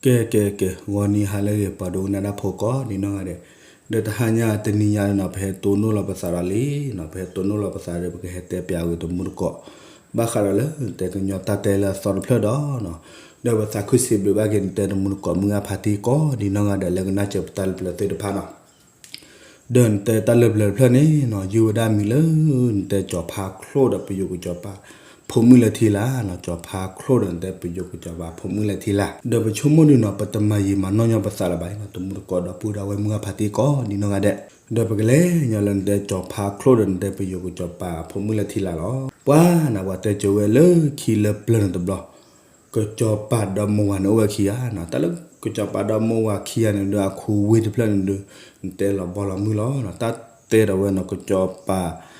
ကဲ ကဲ ကဲ ဂီၤနံၤဟါလၢအဂ့ၤ ပှၤဒိကနၣ်တၢ်ဖိကိးဒ်နီၢ်ဂၤဒဲး, ဒီးတဟါညါတနံၤညါန့ၣ်နီၤ ပဟဲတိၢ်နီၣ်လီၤပသးဒီးလံနီၤ, ပဟဲတိၢ်နီၣ်လီၤပသးဒီး ပကဟဲတဲပၠးဝဲတမူတကိး ဘၣ်ဃးဒီးလၢ နတဲကညီတၢ်တဲလၢအသီတဖျၢၣ်ဒီးနီၤ, ဒီးပသးခုစံးဘျုးဘၣ်က့ၤ နတဲတမူတကိးမုၢ်ဂၢ်ဖါတံၢ်ကိးဒ်နီၢ်ဂၤဒဲး လၢကနၣ်စၢၤပတၢ်လၢပျၢၤသ့ၣ်တဖၣ်နီၤ. ဒီးနတဲတၢ်လၢပျၢၤတဖျၢၣ်န့ၣ်နီၤ ယုၢ်ဝဲဒၣ်မံၤလၢ နတဲကၠီၤဖါချိၣ်ဒီးပယိၤကစီၤပၤ ဖိမုၣ်လဲၤထံလာ်နီၤ, ကၠီၤဖါချိၣ်ဒီးနတဲပယိၤကစီၤပၤ ဖိမုၣ်လဲၤထံလာ်, ဒီးပဆိကမိၣ်ဒုးနီၤ ပတမၤယံာ်မၤနီၢ်ညီပသးလၢၤဘၣ်နီၤ, တမူတကိးဒီပုၢ်ဒီဝဲၢ်မုၢ်ဂၢ်ဖါတံၢ်ကိးဒ်နီၢ်ဂၤဒဲး, ဒီးပကလဲၤညီလၢနတဲကၠီၤဖါချိၣ်ဒီးနတဲပယိၤကစီၤပၤ ဖိမုၣ်လဲၤထံလာ်လီၤ. ပှၤနီၤ ပှၤတဲကၠိဝဲလၢခံလၢပျၢၤန့ၣ်တဘျီ ကစီၤပၤဒီးမိၢ်ဝၤန့ၣ်အိၣ်ဝဲခံဂၤနီၤ, တၢ်လၢကစီၤပၤဒီးမိၢ်ဝၤခံဂၤန့ၣ်ဒီး အခိဝ့ၢ်တဖျၢၣ်န့ၣ်ဒီး နတဲလီၤဘီလီၤမုၢ်လီၤနီၤ, တၢ်တဲဒီးဝဲနီၤ ကစီၤပၤ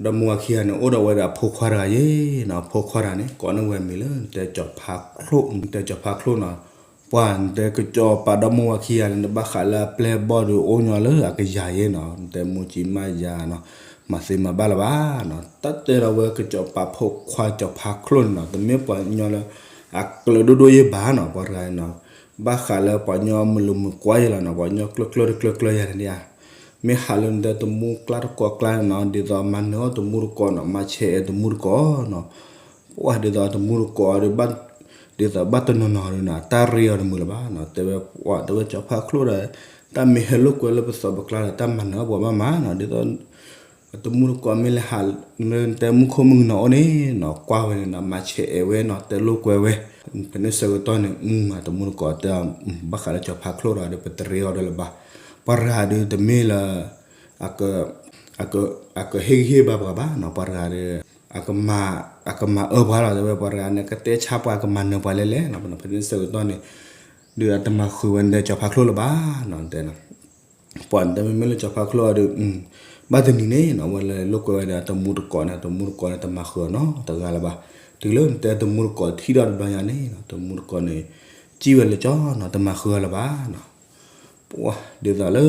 ဒီးမိၢ်ဝၤခံဂၤန့ၣ် အိၣ်ဒီးဝဲဒၣ်အဖိခွါတဂၤယ့ၤနီၤ, အဖိခွါတဂၤန့ၣ် ကိးန့ၢ်ဝဲမံၤလၢ နတဲကၠီၤဖါချိၣ် နတဲကၠီၤဖါချိၣ်နီၤ, ပှၤနတဲကစီၤပၤဒီးမိၢ်ဝၤခံဂၤန့ၣ် နဘၣ်ဃးလၢအပျဲၢ်အဘီၣ်ဒီး အိၣ်ညီလၢအကယၤယ့ၤနီၤ, နတဲမူကံမးယၤနီၤ, မၤသ့မၤဘၣ်လၢၤဘၣ်နီၤ, တၢ်တဲဒီးဝဲကစီၤပၤဖိခွါကၠီၤဖါချိၣ်န့ၣ်နီၤ, တမ့ၢ်ပှၤကညီလၢ အကျၢၤဒိၣ်ဒိၣ်ယ့ၤဘၣ်နီၤ, ပှၤတဂၤန့ၣ်နီၤ ဘၣ်ဃးလၢပှၤကညီမုၢ်လူၤမုၢ်ကွၢ်ယ့ၤလီၤနီၤ, ပှၤကညီကျၢၤကျၢၤတကျၢၤကျၢၤယၤန့ၣ်ဧါ, မ့ၢ်ဟးလၢနတဲတမူကျါတကိးကျါန့ၣ်နီၤ, ဒ်သိးမၤနၢၤအီၣ်တမူတကိးနီၤ, မၤဆဲးအဲးတမူတကိးနီၤ, ပှၤဒ်သိးတမူတကိးဒီး ဒ်သိးဘၣ်တနီၤနီၤဒီးနီၤ တၢ်ရ့အီၤတမုာ်လၢၤဘၣ်နီၤ, တဲဝဲပှၤ တဲဝဲကၠီၤဖါချိၣ်ဒီး တၢ်မ့ၢ်ဟဲလိာ်ကွဲလၢပသီပကျါဒီး တၢ်မၤနၢၤအီၣ်ပှၤဘၣ်မးနီၤ, ဒ်သိး တမူတကိးမ့ၢ်လဲၤဟး လၢနတဲမူခိၣ်မုၢ်ကနီၤအိၣ်န့ၣ်နီၤ, ကွၢ်ဝဲန့ၣ်နီၤ, မၤဆဲးအဲးဝဲနီၤ, တဲလိာ်ကွဲဝဲ, ဖဲန့ၣ်ဆၢကတီၢ်န့ၣ် တမူတကိးတဲ ဘၣ်ဃးလၢကၠီၤဖါချိၣ်ဒီး ပတရ့အီၤဒီးလၢၤဘၣ်, ပှၤတဂၤဒီးတမ့ၢ်လၢ အကဟ့ၣ်ဂံၢ်ဟ့ၣ်ဘါပှၤဘၣ်နီၤ, ပှၤတဂၤဒီး အကမၤအၢပှၤလီၤ, တဲဝဲပှၤတဂၤန့ၣ် ကတဲဆါပှၤ ကမၤနၢၤပှၤလဲၣ်လဲၣ်နီၤ, ဖဲန့ၣ်ဆၢကတီၢ်န့ၣ် ဒီးအတမၤဃုာ်ဝဲနတဲကၠီၤဖါချိၣ်လၢၤဘၣ်နီၤ, တဲ ပှၤတဲမ့မ့ၢ်လၢကၠီၤဖါချိၣ်အီၤဒီး ဘၣ်တနံၤန့ၣ်နီၤ ဝဲလဲၤလိာ်ကွဲဝဲဒီးတမူတကိးန့ၣ်, တမူတကိးန့ၣ် တမၤဃုာ်အီၤနီတဂၤလၢၤဘၣ်, တုၤလၢနတဲတမူတကိးထံၣ်ဒီးတဘျီညါန့ၣ်နီၤ, တမူတကိးန့ၣ် စံၣ်ဝဲလၢကၠီနီၤ, တမၤဃုာ်အီၤလၢၤဘၣ်နီၤ, ပှၤဒ်သိးလၢ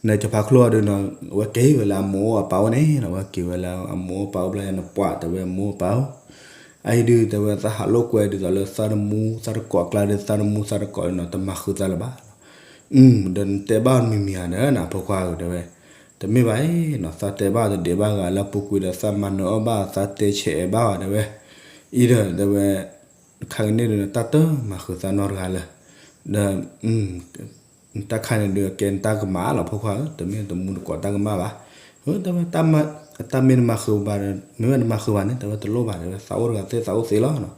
နကၠီၤဖါချိၣ်အီၤဒီးနီၤ အဝဲက့ၤဝဲလၢအမိၢ်အပၢ်အိၣ်န့ၣ်နီၤ, အဝဲက့ၤဝဲလၢအမိၢ်အပၢ်အိၣ်ဘျီညါန့ၣ် ပှၤတဲဝဲအမိၢ်အပၢ်အိၣ် အအံၤဒုး တဲဝဲသးဟးလိာ်ကွဲဒ်သိးလၢသးတမူသးတကိးအကျါဒီး သးတမူသးတကိးန့ၣ်နီၤ တမၤဃုာ်သးလၢၤဘၣ်, ဒီးနတဲဘၣ်အီၤမံၤမံၤဧါဒီးနီၤ ဖိခွါဧၢ တဲဝဲ, တမ့ၢ်ဘၣ်အံၤနီၤ သးတဲဘၣ်အီၤတဒဲးဘၣ်ဂၤလၢအပူၤကွံာ်ဒီး သးမၤနၢၤအီၣ်ဘၣ် သးတဲဆဲးအဲးဘၣ်အီၤ တဲဝဲ, အံၤဒီး တဲဝဲ ခါကန့ၣ်ဒီး တၢ်တမၤဃုာ်သးနီတဂၤလၢၤ, ဒီး တၢ်ခါန့ၣ်ဒီး ကဲနတၢ်ကမၣ်လီၤ ဖိခွါဧၢ, တမ့ၢ်တမူတကိးတၢ်ကမၣ်ဘၣ်, တဲဝဲ တၢ်မ့ၢ်တမၤဃုာ်ဘၣ်ဒီး မ့ၢ်ဝဲတမၤဃုာ်ဘၣ်န့ၣ် တဲဝဲတလိၣ်ဘၣ် တဲဝဲ သးအိၣ်တဂၤသ့ၣ်သးအိၣ်သ့လီၤနီၤ,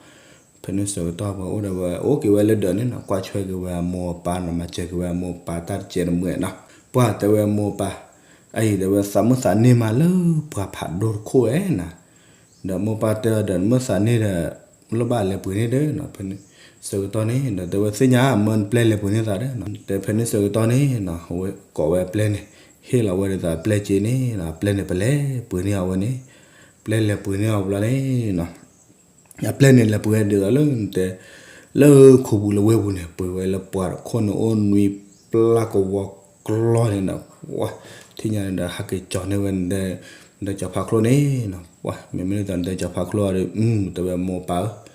ဖဲန့ၣ်ဆၢကတီၢ်ပှၤအိၣ်ဒီးဝဲ အိၣ်က့ၤဝဲလၢဒၢးန့ၣ်နီၤ ကွၢ်ထွဲက့ၤဝဲအမိၢ်အပၢ်နီၤ မၤစၢၤက့ၤဝဲအမိၢ်အပၢ်တၢ်တစဲးတမှဲၤနီၤ, ပှၤတဲဝဲအမိၢ်အပၢ်, အအံၤတဲဝဲသးမုၢ်သးန့ၢ်မးလၢပှၤဖးဒိၣ်တခိၣ်ဝဲနီၤ ဒီးမိၢ်ပၢ်တဲအီၤဒီး မုၢ်သးန့ၢ်ဒီး လိၣ်ဘၣ်လဲၤပှ့ၤန့ၢ်ဒီးနီၤ, ဖဲန့ၣ်ဆၢကတီၢ်န့ၣ် ဒီးတဲဝဲသ့ၣ်ညါ မၢနပျဲၢ်လဲၤပှ့ၤန့ၢ်သးဒီးနီၤ, တဲဖဲန့ၣ်ဆၢကတီၢ်န့ၣ်နီၤ အဝဲကိးဝဲအပျဲၢ်န့ၣ် ဟ့ၣ်လီၤဝဲဒ်သိးအပျဲၢ်စ့န့ၣ်နီၤ, အပျဲၢ်န့ၣ်ပလဲၤပှ့ၤန့ၢ်အီၤဝဲန့ၣ်, ပျဲၢ်လဲၤပှ့ၤန့ၢ်အီၤဘျီန့ၣ်နီၤ အပျဲၢ်န့ၣ်လဲၤပှ့ၤဝဲဒ်သိးလၢနတဲ လၢခိပူၤလၢဝ့ၢ်ပူၤန့ၣ် ပှ့ၤဝဲလၢပှၤတခိၣ်န့ၣ်အိၣ်နွံပျၢ်ကဝီၤကျီၢ်န့ၣ်နီၤ, ပှၤ ထံၣ်ညါန့ၣ်ဒီး ဟးက့ၤကၠီၤန့ၢ်ဝဲ နတဲကၠီၤဖါချိၣ်န့ၣ်နီၤ, ပှၤ မ့မ့ၢ်ဒ်သိးနတဲကၠီၤဖါချိၣ်အီၤဒီး တဲဝဲမိၢ်ပၢ်ဧၢ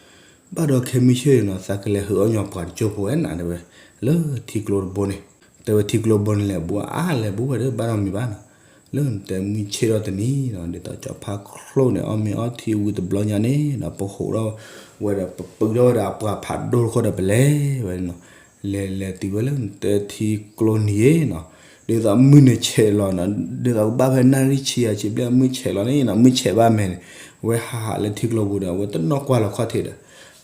ဘၣ်ဒီးခဲမုၢ်ဆ့ၣ်နီၤ သးကလဲၤဟုးအီၣ်ညီပှၤတကၠိဖိဝဲနီၤ တဲဝဲ လၢထံကျိတဘိန့ၣ်, တဲဝဲထံကျိဘိန့ၣ်လဲၤဘူးအါလဲၤဘူးဝဲဒီး ဘၣ်ဒီးမံၤဘၣ်နီၤ, လၢနတဲမုၢ်ဆ့ၣ်ထီၣ်တနံၤနီၤ ဒ်သိးကၠီၤဖါချိၣ်န့ၣ် အီၣ်မ့ၤအီထံဝံၤတဘျီညါန့ၣ်နီၤ ပဟိးထီၣ်ဝဲဒီး ပပုၢ်ထီၣ်ဝဲဒီးအပှၤဖးဒိၣ်တခိၣ်ဒီး ပလဲၤဝဲနီၤ, လဲၤလဲၤတုၤဝဲလၢနတဲထံကျိနံၤနီၤ, ဒ်သိးမုၢ်န့ၣ်ဆဲးလီၤနီၤ, ဒ်သိးကဘၣ်ဖဲနၣ်ရံၣ်ဆံယၤဆံဘျဲၣ် မုၢ်ဆဲးလီၤန့ၣ်နီၤ, မုၢ်ဆဲးဘၣ်မဲာ်န့ၣ် ဝဲဟးဟးလၢထံကျိပူၤဒီး ဝဲတနီၣ်ကွၢ်လီၤခီၣ်ထံးဒီး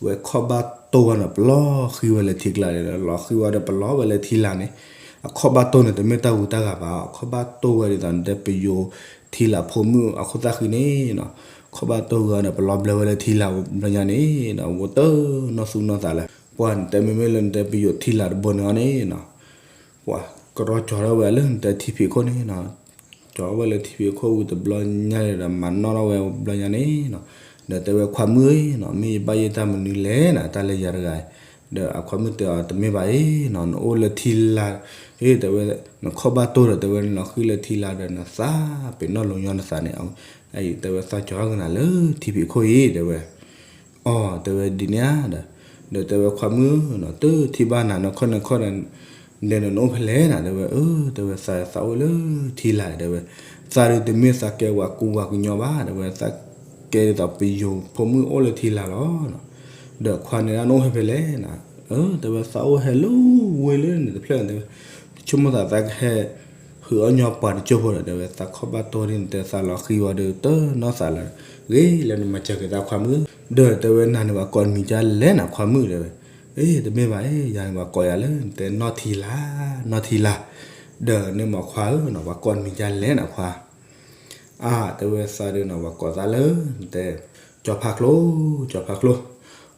ဝဲခီၣ်ဘၣ်တိၢ်ဝဲနီၤ ပလီၤဃံဝဲလၢထံကျါဒီး လီၤဃံဝဲဒီးပလီၤဝဲလၢထံလာ်န့ၣ်, အခီၣ်ဘၣ်တိၢ်န့ၣ် တမ့ၢ်တၢ်ဂူၤတၢ်ဂၤဘၣ်, အခီၣ်ဘၣ်တိၢ်ဝဲဒ်သိးနတဲပယိၤထံလာ်ဖိမုၣ်အခိၣ်သၣ်ဃံန့ၣ်နီၤ, ခီၣ်ဘၣ်တိၢ်ဝဲဒီးပလီၤဘျၢဝဲလၢထံလာ်ဘျီညါန့ၣ်နီၤ, ဝဲတနီၣ်သူၣ်နီၣ်သးလၢၤ, ပှၤနတဲမ့မ့ၢ်လၢနတဲပယိၤထံလာ်တဘိန့ၣ်အီၤန့ၣ်နီၤ ပှၤကရီကၠီၤထီၣ်ဝဲလၢနတဲထံဖံးခိၣ်န့ၣ်နီၤ, ကၠီၤဝဲလၢထံဖံးခိၣ်ဝံၤတဘျီညါန့ၣ်ဒီး မၤနီၣ်ထီၣ်ဝဲဘျီညါန့ၣ်နီၤ, ဒီးတဲဝဲခွါမုၣ်ဧၢနီၤ, မ့ၢ်ယဘၣ်ယဲၢ်တၢ်မနုၤလဲၣ်နီၤ, တၢ်လၢယၤတဂၤ, ဒီးအခွါမုၣ်တဲအီၤ တမ့ၢ်ဘၣ်အံၤနီၤ, နအိၣ်လၢထံလာ်, အ့ တဲဝဲ, နခီၣ်ဘၣ်တိၢ်ဒီး တဲဝဲ နလီၤဃံလၢထံလာ်ဒီး နသးပ့ၤနီၣ်လီၤညီနသးန့ၣ်, အအံၤတဲဝဲသးကၠီၤထီၣ်ကနၤလၢထံဖံးခိၣ်အံၤ တဲဝဲ အီ တဲဝဲဒ်န့ၣ်ဧါဒီး, ဒီးတဲဝဲခွါမုၣ်ဧၢနီၤ တထံၣ်ဘၣ်နၤနီၢ်ခီၣ်နီၢ်ခီၣ်ဒီး ဒဲနနအိၣ်ဖဲလဲၣ်နၤ တဲဝဲ အၢ တဲဝဲသးသးအိၣ်လၢထံလာ် တဲဝဲ သးဒုးတမ့ၢ်သးကဲဝဲကူဝဲကညီဘၣ် တဲဝဲ သးကဲဒ်သိးပယိၤဖိမုၣ်အိၣ်လၢထံလာ်လီၤ. ဒီးခွါန့ၣ်ဒၣ်နအိၣ်ဖဲဖဲလဲၣ်နၤ အၢ တဲဝဲသးအိၣ်ဟဲလၢဝ့ၢ်လၢန့ၣ်တဖျၢၣ်န့ၣ် တဲဝဲ ဆိကမိၣ်သးသးကဟဲ ဟုးအီၣ်ညီပှၤတကၠိဖိဒီး တဲဝဲသးခီၣ်ဘၣ်တီဒ်န့ၣ် တဲသးလီၤဃံဝဲဒီး တနီၢ်သးလၢ ဂ့ၤလၢနမၤစၢၤက့ၤသးခွါမုၣ် ဒီးတဲဝဲနၤန့ၣ်ပှၤကိးနမံၤဒ်လဲၣ်နၤခွါမုၣ် တဲဝဲ အ့ တမ့ၢ်ဘၣ်အ့ ယၤန့ၣ်ပှၤကိးယၤလၢ တဲနီၢ်ထံလာ် နီၢ်ထံလာ် ဒီးန့ၣ်မ့ၢ်ခွါဧၢနီၤ ပှၤကိးနမံၤဒ်လဲၣ်နၤခွါ အါ တဲဝဲသးဒီးနီၤ ပှၤကိးသးလၢ တဲ ကၠီၤဖါချိၣ် ကၠီၤဖါချိၣ်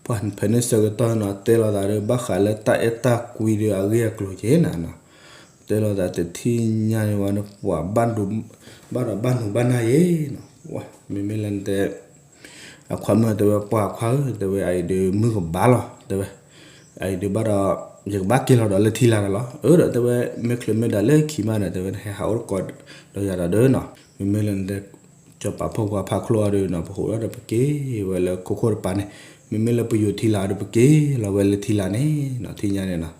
ပှၤဖဲန့ၣ်ဆၢကတီၢ်နီၤ တဲလိာ်သးဒီး ဘၣ်ဃးလၢတၢ်အဲၣ်တၢ်ကွံဒီးအဂ့ၢ်အကျိၤက့ၤနၤနီၤ တဲလိာ်သးတထံၣ်ညါန့ၣ်ဝဲ ပှၤဘၣ်ဒိ ဘၣ်ဒီးဘၣ်နုာ်ဘၣ်နၢ်ယဲနီၤ မ့မ့ၢ်လၢနတဲ အခွါမုၣ်တဲဝဲ ပှၤခွါဧၢ တဲဝဲ အအံၤဒုးမုၢ်ကဘၣ်လီၤ တဲဝဲ အအံၤဒုးဘၣ်ဒီး ယကဘၣ်က့ၤလီၤဒီးလၢထံလာ်ဒီးလီၤ အၢ ဒီးတဲဝဲ မ့ၢ်ချုးမ့ၢ်ဒၣ်လၢခံမးဒီး တဲဝဲ နဟဲဟးအိၣ်တကိးဒီးယၤဒီးဒီးနီၤ မ့မ့ၢ်လၢနတဲ ကၠီၤပၤဖီၣ်ပှၤဖါချိၣ်အီၤဒီးနီၤ ပဟိးထီၣ်ဒီးပက့ၤဝဲလၢခိခိၣ်တပၤန့ၣ် မ့မ့ၢ်လၢပယိၤထံလာ်ဒီးပက့ၤလီၤဝဲလၢထံလာ်န့ၣ်နီၤ ထံၣ်ညါန့ၣ်နီၤ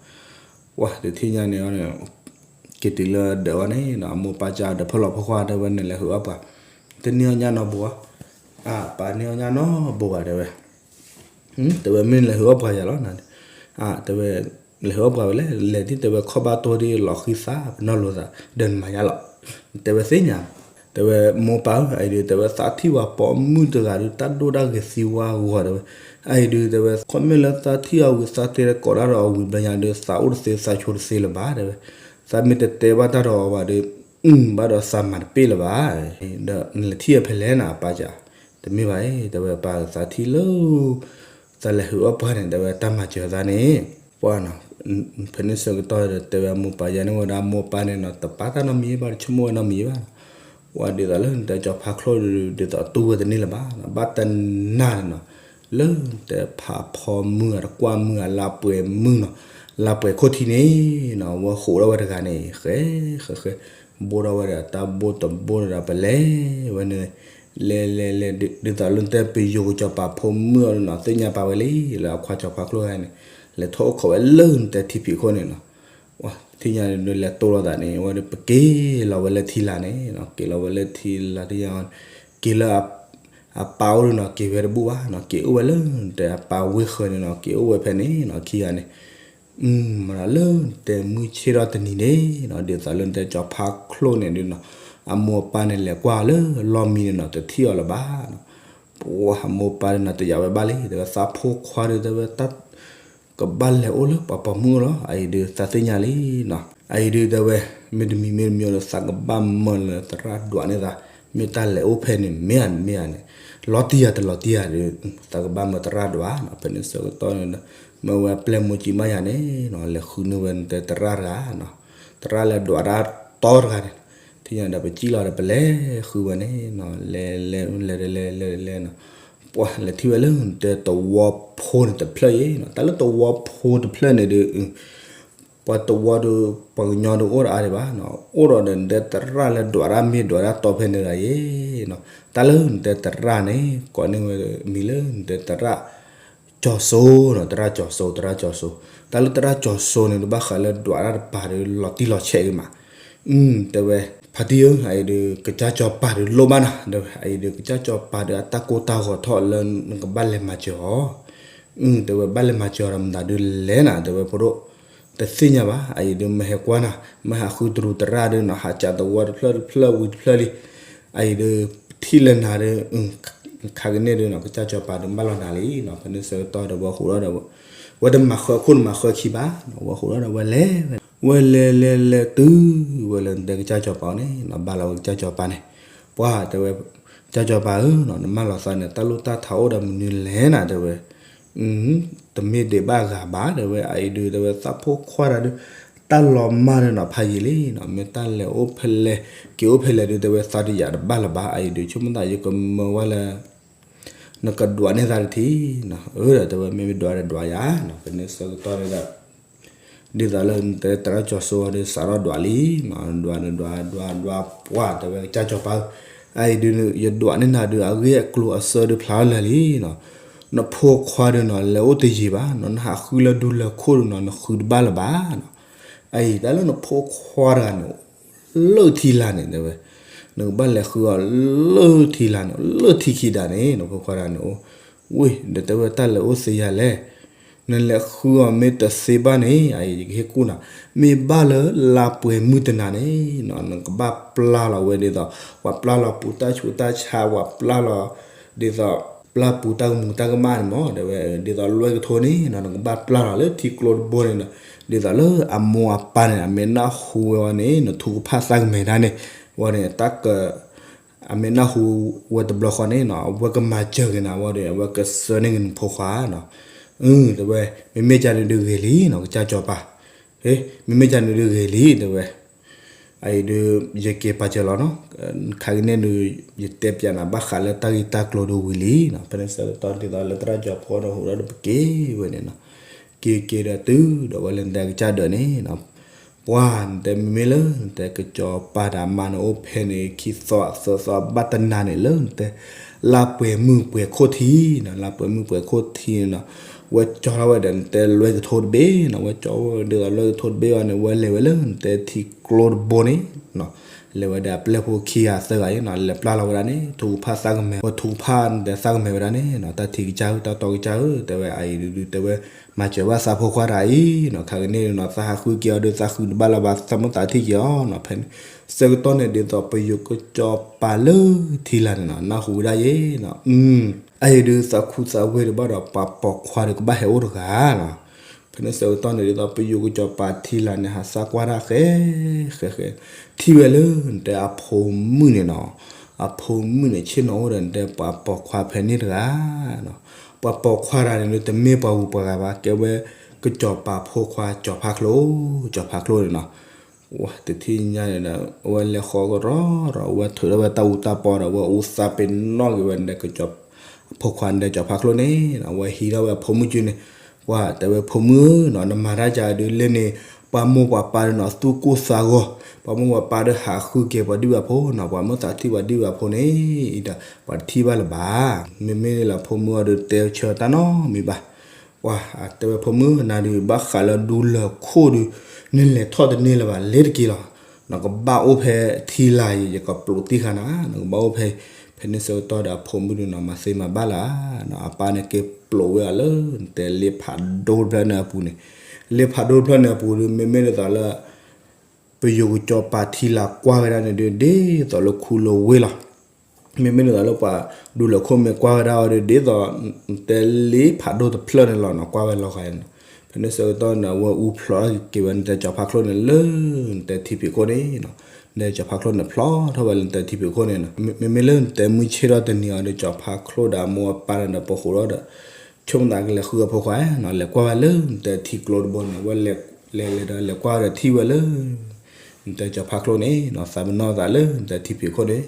ဝဲတထံၣ်ညါန့ၣ်အီၤန့ၣ် က့ၤတုၤလၢဒၢးဝဲန့ၣ်နီၤ အမိၢ်ပၢ်ကဒီးဖီၣ်လီၤဖီၣ်ခွါ တဲဝဲ နလဲၤဟုးအီၣ်ပှၤ တန့ၢ်အီၣ်ညၣ်နီတဘိဧါ အပၢ်န့ၢ်အီၣ်ညၣ်နီတဘိဘၣ် တဲဝဲ တဲဝဲမ့ၢ်နလဲၤဟုးအီၣ်ပှၤယၤလီၤ တဲဝဲ လဲၤဟုးအီၣ်ပှၤဝဲလဲၣ် လဲၤဒ်တဲဝဲခီၣ်ဘၣ်တီဒ်လီၤဃံသး ပနီၢ်လိာ်သး ဒီးနမၤယါလီၤ တဲဝဲသ့ၣ်ညါ တဲဝဲမိၢ်ပၢ်ဧၢ အအံၤဒုးတဲဝဲသးထံၣ်ပှၤပိာ်မုၣ်တဂၤဒုး တၢ်ဒိၣ်တၢ်ဂ့ၤသံဝါဂီၤ တဲဝဲ အအံၤဒုးတဲဝဲ ခီမ့ၢ်လၢသးထံၣ်အဝံၤသးတဲကိးတၢ်ဒီးအဝံၤဘျီညါဒုး သးအိၣ်တသ့သးဆိတသ့လၢၤဘၣ် တဲဝဲ သးမ့ၢ်တတဲဘၣ်တၢ်ဒီးအီၤဘၣ်ဒီး အုၣ် ဘၣ်ဒီးသးမၤတပ့ၢ်လၢၤဘၣ် ဒီးနလဲၤထံၣ်အီၤဖဲလဲၣ်နၤ အပၢ်က တမ့ၢ်ဘၣ်အံၤ တဲဝဲပၢ်သးထံၣ်လၢ သးလဲၤဟုးအီၣ်ပှၤန့ၣ် တဲဝဲတၢ်မၤစၢၤသးန့ၣ် ပှၤနီၤ ဖဲန့ၣ်ဆၢကတီၢ်ဒီးတဲဝဲအမိၢ်ပၢ်ယၤန့ၣ်ဝဲဒၣ်မိၢ်ပၢ်န့ၣ်နီၤ တပာ်တၢ်နီတမံၤဘၣ် တဆိကမိၣ်ဝဲနီတမံၤဘၣ်နီၤ ဝဲဒ်သိးလၢနတဲကၠီၤဖါချိၣ်ဒုး ဒ်သိးတူၢ်ဝဲတန့ၢ်လၢၤဘၣ်နီၤ ဘၣ်တနၤန့ၣ်နီၤ လၢနတဲဖးဖီမုၢ်ဧါ တကွၢ်မုၢ်ဧါ လါပှဲၤမုၢ်နီၤ လါပှဲၤခိၣ်ထံးန့ၣ်နီၤ ဝဲဟိးထီၣ်ဝဲတဂၤန့ၣ် ဃဲ ဃဲ ဃဲ ဘိထီၣ်ဝဲဒီးတၢ်ဘိတဘိဒီးပလဲၤဝဲန့ၣ် လဲၤလဲၤလဲၤ ဒ်သိးလၢနတဲပယိၤကစီၤပၤဖိမုၣ်အီၤနီၤ သ့ၣ်ညါပာ်ဝဲလံ လၢအခွါကၠီၤဖါချိၣ်ဂၤန့ၣ် လဲၤထီၣ်အိၣ်ခိးဝဲလၢနတဲထံဖံးခိၣ်န့ၣ်နီၤ ထံၣ်ညါန့ၣ် လဲၤတိၢ်လိာ်သးန့ၣ် ဝဲဒၣ်ပက့ၤလီၤဝဲလၢထံလာ်န့ၣ်နီၤ က့ၤလီၤဝဲလၢထံလာ်ထံၣ်ညါ က့ၤလၢ အပၢ်အိၣ်ဒုးနီၤ က့ၤဝဲတဘူၣ်ဘၣ်နီၤ က့ၤအိၣ်ဝဲလၢနတဲအပၢ်ဝ့ၢ်ဃၢၤန့ၣ်နီၤ က့ၤအိၣ်ဝဲဖဲန့ၣ်နီၤ ခံဂၤန့ၣ် မ့ၢ်လၢတဲမုၢ်ဆ့ၣ်ထီၣ်တနံၤန့ၣ်နီၤ ဒ်သိးလၢနတဲကၠီၤဖါချိၣ်န့ၣ်ဒုးနီၤ အမိၢ်အပၢ်န့ၣ် လဲၤကွၢ်လၢလီၢ်မံန့ၣ်နီၤ တထံၣ်အီၤလၢၤဘၣ်နီၤ ပှၤအမိၢ်ပၢ်ဒုးနီၤ တယာ်ဝဲဘၣ်လံ တဲဝဲသးဖိခွါဒုး တဲဝဲတၢ် ကဘၣ်လဲၤအိၣ်လၢပှၤပိာ်မုၣ်လီၤ အအံၤဒုးသးသ့ၣ်ညါလံနီၤ အအံၤဒုးတဲဝဲ မ့တမံၤမ့တမံၤဒီး သးကဘၣ်မၢလၢသရၣ်ဒွးန့ၢ်သး မ့ၢ်တၢ်လဲၤအိၣ်ဖဲန့ၣ် မ့ၢ်ဧါမ့ၢ်ဧါန့ၣ် လီၤတံၢ်ယၤတလီၤတံၢ်ယၤဒုး သးကဘၣ်မၢသရၣ်ဒွးနီၤ ဖဲန့ၣ်ဆၢကတီၢ်န့ၣ်ဒီး မ့ၢ်ဝဲအပျဲၢ်မိၢ်ကံမးယၤန့ၣ်နီၤ လဲၤဃုန့ၢ်ဝဲနတဲသရၣ်တဂၤနီၤ သရၣ်လၢဒွးတၢ်တီတဂၤန့ၣ် ထံၣ်ညါဒီးပစံၣ်လီၤဒီးပလဲၤဃုဝဲန့ၣ်နီၤ လဲၤလဲၤလဲၤလဲၤလဲၤလဲၤနီၤ ပှၤလဲၤထံၣ်ဝဲလၢနတဲသဝီဖိန့ၣ်တဖျၢၣ်ယဲနီၤ တၢ်လၢသဝီဖိတဖျၢၣ်န့ၣ်ဒုး ပှၤသဝီဒီး ပှၤကညီဒီးအိၣ်တအါဒံးဘၣ်နီၤ အိၣ်ဒီးဒီးနတဲသရၣ်လၢဒွးတၢ်မ့ၢ်ဒွးတၢ်တီဖဲန့ၣ်ဒၣ်ယဲနီၤ တၢ်လၢနတဲသရၣ်န့ၣ် ကိးန့ၢ်ဝဲမံၤလၢနတဲသရၣ် ကၠီၤစိနီၤ သရၣ်ကၠီၤစိ သရၣ်ကၠီၤစိ တၢ်လၢသရၣ်ကၠီၤစိန့ၣ် တဘၣ်ဃးလၢဒွးတၢ်တပၤဒီးလီၤတံၢ်လီၤဆဲးဂ့ၤမး တဲဝဲ ဖါတံၢ်ဧၢ အအံၤဒုး ကစၢ်ကၠီၤပၤဒုးလိၣ်ဘၣ်နၤ တဲဝဲ အအံၤဒုး ကစၢ်ကၠီၤပၤဒုးအတၢ်ကိၢ်တၢ်ဂီၤထီၣ်လၢနကဘၣ်လဲၤမၤစၢၤအီၤ တဲဝဲ ဘၣ်လဲၤမၤစၢၤအီၤဒီးမတၤဒုးလဲၣ်နၤ တဲဝဲဖိဒိၣ် တသ့ၣ်ညါဘၣ် အအံၤဒုး မ့ၢ်ဟဲကွၢ်နၤ မ့ၢ်ဟးဃုတရူးသရၣ်ဒုးနီၤ ဟးစးသဝီတဖျၢၣ်တဖျၢၣ်ဝံၤတဖျၢၣ်လံ အအံၤဒုး ထံၣ်လၢနၤဒုး ခါကန့ၣ်ဒုးနီၤ ကစၢ်ကၠီၤပၤဒုးဘၣ်လီၤနၤလံနီၤ ဖဲန့ၣ်ဆၢကတီၢ်ဒီးဝဲဟိးထီၣ်ဒီး ဝဲတမၤဃၢခိၣ်တမၤဃၢခံဘၣ်နီၤ ဝဲဟိးထီၣ်ဒီးဝဲလဲၤ ဝဲလဲၤလဲၤလဲၤတုၤဝဲလၢနတဲကစၢ်ကၠီၤပၤအအိၣ်န့ၣ်နီၤ ဘၣ်လီၤဝဲကစၢ်ကၠီၤပၤန့ၣ် ပှၤတဲဝဲ ကစၢ်ကၠီၤပၤဧၢနီၤ နမၢလီၤသးန့ၣ် တၢ်လိၣ်တၢ်ထးအိၣ်ဒီးမနုၤလဲၣ်နၤ တဲဝဲ တမ့ၢ်ဒံးဘၣ်ဂၤဘၣ် တဲဝဲ အအံၤဒုး တဲဝဲ သးဖိခွါတဂၤဒုး တၢ်လီၤမၢ်န့ၣ်နီၤ ဖးယံာ်လံနီၤ မ့ၢ်တၢ်လဲၤအိၣ်ဖဲလဲၣ် က့ၤအိၣ်ဖဲလဲၣ်ဒုး တဲဝဲ သးတယာ်တဘၣ်လၢၤဘၣ် အအံၤဒုး ဆိကမိၣ်သး ယကမၢဝဲလၢ နကဒွးန့ၢ်သးတထံၣ်နီၤ အၢ ဒီးတဲဝဲ မ့ၢ်မ့ၢ်ဒွးဒီးဒွးယၤနီၤ ဖဲန့ၣ်ဆၢကတီၢ်န့ၣ်ဒီး ဒ်သိးလၢနတဲသရၣ်ကၠီၤစိဒီး စးထီၣ်ဒွးလံနီၤ ဒွးန့ၣ်ဒွး ဒွး ဒွး ပှၤတဲဝဲ ကစၢ်ကၠီၤပၤဧၢ အအံၤဒုး ယဒွးန့ၢ်နၤဒုး အဂ့ၢ်အကျိၤအစၢဒုးဖျါလၢာ်လံနီၤ နဖိခွါဒီးနီၤ လဲၤအိၣ်တယံာ်ဘၣ်နီၤ, နဟးဃုလၢဒူလၢၢ်ခိၣ်ဒီးနီၤ နဃုတဘၣ်လၢၤဘၣ်နီၤ. အအံၤ တၢ်လၢနဖိခွါတဂၤန့ၣ် လၢထံလာ်န့ၣ် တဲဝဲ, နကဘၣ်လဲၤဃုအီၤလၢထံလာ်န့ၣ် လၢထံခံဒးန့ၣ် နဖိခွါတဂၤန့ၣ်အိၣ်, ဝ့ၢ် ဒီးတဲဝဲတၢ်လဲၤအိၣ်သ့ယၤလဲၣ် နလဲၤဃုအီၤမ့ၢ်တသ့ဘၣ်န့ၣ် အအံၤယကဟ့ၣ်ကူၣ်နၤ, မ့ၢ်ဘၣ်လၢလါပှဲၤမုၢ်တနၤန့ၣ်နီၤ နကဘၣ်ပျၢ်လီၤဝဲဒ်သိး ပှၤပျၢ်လီၤပူၤတၢ်ဆူးတၢ်ဆါ ပှၤပျၢ်လီၤ ဒ်သိး ပျၢ်ပူၤတၢ်ကမူၤတၢ်ကမၣ်န့ၣ်မ့ၢ် တဲဝဲ ဒ်သိးလွဲၢ်ကထိန့ၣ်နီၤ နကဘၣ်ပျၢ်လီၤလၢထံကျိတဘိန့ၣ်နီၤ, ဒ်သိးလၢအမိၢ်အပၢ်န့ၣ် အမ့ၢ်နၢ်ဟူဝဲဝဲန့ၣ် နထုကဖၣ်သးကမဲာ်ဒၣ်န့ၣ် ဝဲန့ၣ် တၢ်က အမ့ၢ်နၢ်ဟူဝဲတဘျီဃီန့ၣ်နီၤ အဝဲကမၤစၢၤက့ၤနၤဝဲဒီး အဝဲကဆှၢန့ၢ်က့ၤနဖိခွါနီၤ. အၢ တဲဝဲ မ့မ့ၢ်ကန့ၣ်ဒုးဂ့ၤလံနီၤ ကစၢ်စီၤပၤ, မ့မ့ၢ်ကန့ၣ်ဒုးဂ့ၤလံ တဲဝဲ အအံၤဒုး ယက့ၤပာ်စၢၤလီၤနီၤ, ခါကန့ၣ်ဒုး ယတဲပျးနၤဘၣ်ဃးလၢတၢ်ဂ့ၢ်တၢ်ကျိၤဒုးဝံၤလံနီၤ, ဖဲန့ၣ်ဆၢကတီၢ်ဒ်သိးလၢသရၣ်စီၤဖိဒီးဟူးဒီးပက့ၤဝဲန့ၣ်နီၤ, က့ၤက့ၤဒီးတုၤဒီးဝဲလၢနတဲကစၢ်ဒၢးန့ၣ်နီၤ, ပှၤနတဲမ့မ့ၢ်လၢ နတဲကစီၤပၤဒီးအမါန့ၣ်အိၣ်ဖဲန့ၣ် ခံသီအသၢသီဘၣ်တနၤန့ၣ်လၢနတဲ လါပှဲၤမုၢ်ပှဲၤခိၣ်ထံနီၤ, လါပှဲၤမုၢ်ပှဲၤခိၣ်ထံန့ၣ်နီၤ, ဝဲကၠီထီၣ်ဝဲဒီးနတဲလွဲၢ်ကထိတဘ့ၣ်နီၤ, ဝဲကၠီဝဲဒ်သိးလွဲၢ်ကထိတဘ့ၣ်အီၤန့ၣ် ဝဲလဲၤဝဲလၢနတဲထံကျိတဘိန့ၣ်နီၤ, လဲၤဝဲဒီးအပျဲၢ်ဖိခံဂၤသၢဂၤအံၤနီၤ, လဲၤပျၢ်လီၤဝဲဒၣ်န့ၣ် ထုကဖၣ်သးကမဲာ် ဝဲထုကဖၣ်နတဲသးကမဲာ်ဝဲဒၣ်န့ၣ်နီၤ, တၢ်ထံကစၢ်ဧၢ တၢ်တီကစၢ်ဧၢ တဲဝဲ အအံၤဒုးဒုးတဲဝဲ မၤစၢၤဘၣ်သးဖိခွါတဂၤအံၤနီၤ, ခါကန့ၣ်နီၤ သးဟးဃုက့ၤအီၤဒီးသးဃုတဘၣ်လၢၤဘၣ် သးမ့ၢ်သးထံၣ်က့ၤအီၤနီၤ, ဖဲန့ၣ် ဆၢကတီၢ်န့ၣ်ဒ်သိး ပယိၤကစီၤပၤလၢထံလာ်န့ၣ်နီၤ နၢ်ဟူဝဲဒၣ်ယဲနီၤ, အအံၤဒုးသးခူသးဝ့ၢ်တဘၣ်ဒီး ပှၤပိာ်ခွါဒီးကဘၣ်ဟဲအိၣ်တဂၤနီၤ, ဖဲန့ၣ်ဆၢကတီၢ်န့ၣ်ဒ်သိး ပယိၤကစီၤပၤထံလာ်န့ၣ် ဟးသးကွၢ်တၢ်ဃဲ ဃဲဃဲ ထံၣ်ဝဲလၢနတဲအဖိမုၣ်န့ၣ်နီၤ, အဖိမုၣ်န့ၣ် ဆ့ၣ်နီၤအိၣ်ဒီးနတဲပှၤပိာ်ခွါဖဲန့ၣ်တဂၤ ပှၤပိာ်ခွါတဂၤန့ၣ်ဒုး တမ့ၢ်ပှၤဂုၤပှၤဂၤဘၣ် ကဲဝဲ ကစီၤပၤဖိခွါ စီၤဖါချိၣ် စီၤဖါချိၣ်န့ၣ်နီၤ, ဝဲတထံၣ်ညါန့ၣ်ဒီး အဝဲလဲၤဃီကရီဒီး အဝဲထုးထီၣ်ဝဲတၢ်အူတၢ်ပီဒီး အဝဲအူသးပ့ၤနီၣ်က့ၤဝဲန့ၣ်ဒီး ကစီၤ ဖိခွါန့ၣ်ဒီးစီၤဖါချိၣ်န့ၣ်နီၤ, အဝဲဟံးထီၣ်ဝဲအဖိမုၣ်ကၠုန့ၣ်, ပှၤတဲဝဲဖိမုၣ်ဧၢနီၤ နမၤတၢ်ကဒီးလၢန့ၣ် ပှၤမိၢ်ပှၤပၢ်ဒီးနီၤ သူၣ်ကိၢ်သးဂီၤ, ပှၤမိၢ်ပှၤပၢ်ဒီးဟးဃုက့ၤပှၤဒံၣ်ဝဲဖိနီၤ, ပှၤမ့ၢ်သးထံၣ်ပှၤဒံၣ်ဝဲဖိန့ၣ် အံၤဒီး ပှၤတထံၣ်ဘၣ်လၢၤဘၣ်, မ့မ့ၢ်လၢဖိမုၣ်အီၤဒီးတဲဆၢတၢ်နီတမံၤဘၣ် ပှၤတဲဝဲဖိမုၣ် နၤဒုးဘၣ်ဃးလၢဒူလၢၢ်ခိၣ်ဒုး နလဲၤထီၣ်တန့ၢ်လၢၤဘၣ် လဲၤတက့ၢ်လီၤ, နကဘၣ်အိၣ်ဖဲထံလာ်အံၤ ယကပျိးတံၢ်ဃာ်နၤ နကဘၣ်အိၣ်ဖဲ, ဖဲန့ၣ်ဆၢကတီၢ်ဒီးအဖိမုၣ်ဒုးနီၤ မၤသ့မၤဘၣ်လၢၤ, အပၢ်န့ၣ်က့ၤပျိးဝဲအီၤလၢ နတဲလ့ဖးဒိၣ်တဖျၢၣ်န့ၣ်အပူၤန့ၣ်, လ့ဖးဒိၣ်တဖျၢၣ်န့ၣ်အပူၤဒုး မ့မ့ၢ်ဒ်သိးလၢ ပယိၤကစီၤပၤထံလာ်ကွၢ်ဝဲဒၣ်န့ၣ်ဒုး ဒ်သိးလၢခူလၢဝ့ၢ်လီၤ, မ့မ့ၢ်ဒ်သိးလၢပှၤဒူလၢၢ်ခိၣ်မ့ၢ်ကွၢ်ဝဲဒၣ်အီၤဒုး ဒ်သိး နတဲလ့ဖးဒိၣ်တဖျၢၣ်န့ၣ်လီၤနီၤ ကွၢ်ဝဲလီၤဃာ်နီၤ, ဖဲန့ၣ်ဆၢကတီၢ်န့ၣ် အဝဲအူဖျိးက့ၤဝဲ နတဲစီၤဖါချိၣ်န့ၣ်လၢ နတဲထံဖံးခိၣ်န့ၣ်နီၤ, နတဲစီၤဖါချိၣ်န့ၣ်ဖျိးထီၣ်ဝဲလၢနတဲထံဖံးခိၣ်န့ၣ်နီၤ, မ့မ့ၢ်လၢနတဲမုၢ်ဆ့ၣ်ထီၣ်တနံၤအီၤဒီး စီၤဖါချိၣ်ဒီးအမိၢ်အပၢ်န့ၣ်ဒီး ပိာ်ဃုာ်ဒီး ဆိကမိၣ်သးကလဲၤဃုအဖိခွါနီၤ, လဲၤကွၢ်ဝဲလၢနတဲထံကျိတဘိန့ၣ် အဝဲလဲၤလဲၤဒီးလဲၤကွၢ်ဝဲဒီးထံၣ်ဝဲလၢ နတဲစီၤဖါချိၣ်န့ၣ်နီၤ သးပ့ၤနီၣ်သးလၢနတဲထံဖံးခိၣ်န့ၣ်,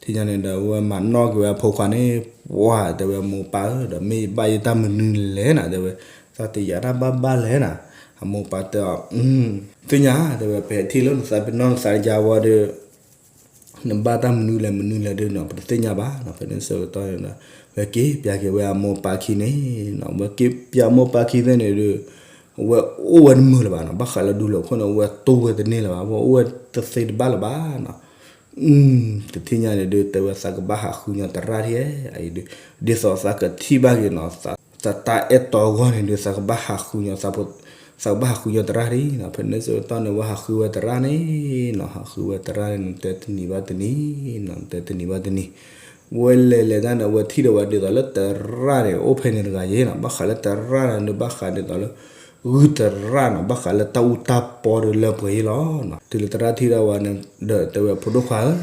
ထံၣ်ညါန့ၣ်ဒီး အဝဲမၤနီၣ်က့ၤဝဲအဖိခွါန့ၣ်, ပှၤတဲဝဲမိၢ်ပၢ်ဧၢ ဒီးမ့ၢ်ယဘၣ်ယတၢ်မနုၤလဲၣ်နၤ တဲဝဲ, သးတယာ်တၢ်ဘၣ်ဘၣ်လဲၣ်နၤ, အမိၢ်ပၢ်တဲအီၤ, သ့ၣ်ညါ တဲဝဲ ပဟဲထံၣ်လၢနသးပ့ၤနီၣ်နသးယါဝဲဒီး နဘၣ်တၢ်မနုၤလဲၣ်မနုၤလဲၣ်ဒုးနီၤ ပတသ့ၣ်ညါဘၣ်နီၤ, ဖဲန့ၣ်ဆၢကတီၢ်န့ၣ်ဒီး ဝဲက့ၤပျးက့ၤဝဲအမိၢ်ပၢ်ခံန့ၣ်နီၤ, ဝဲက့ၤပျးမိၢ်ပၢ်ခံသ့ၣ်န့ၣ်ဒီး အဝဲအိၣ်ဝဲတမုာ်လၢၤဘၣ်နီၤ, ဘၣ်ဃးလၢဒူလၢၢ်ခိၣ်န့ၣ် အဝဲတူၢ်ဝဲတန့ၢ်လၢၤဘၣ်, အဝဲအိၣ်ဝဲတသ့တဘၣ်လၢၤဘၣ်နီၤ, တထံၣ်ညါန့ၣ်ဒုး တဲဝဲသးကဘၣ်ဟးဃုညီတရၣ်ထံၣ်, အံၤဒုး ဒ်သိးသးကထံၣ်ဘၣ်က့ၤနီၤ သးတၢ်အဲၣ်တီအဂီၢ်န့ၣ်ဒုး သးကဘၣ်ဟးဃုညီ သးကဘၣ်ဟးဃုညီတရၣ်ထံၣ်နီၤ, ဖဲန့ၣ်ဆၢကတီၢ်န့ၣ် ဝဲဟးဃုဝဲတရၣ်န့ၣ်နီၤ, ဟးဃုဝဲတရၣ်န့ၣ် နတဲတနံၤဘၣ်တနံၤနီၤ, နတဲတနံၤဘၣ်တနံၤ, ဝဲလဲၤလဲၤတၢ်န့ၣ် ဝဲထံၣ်ဒီးဝဲဒ်သိးလၢတရၣ်န့ၣ် အိၣ်ဖဲန့ၣ်တဂၤယဲနီၤ, ဘၣ်ဃးလၢတရၣ်န့ၣ်ဒုး ဘၣ်ဃးဒ်သိးလၢ ဂုၢ်တရၣ်နီၤ, ဘၣ်ဃးလၢတၢ်အူတၢ်ပီဒီးလၢပှဲၤယဲလီၤ, တုၤလၢတရၣ်ထံၣ်ဒၣ်ဝဲန့ၣ်ဒီး တဲဝဲဖိဒိၣ်ခွါဧၢ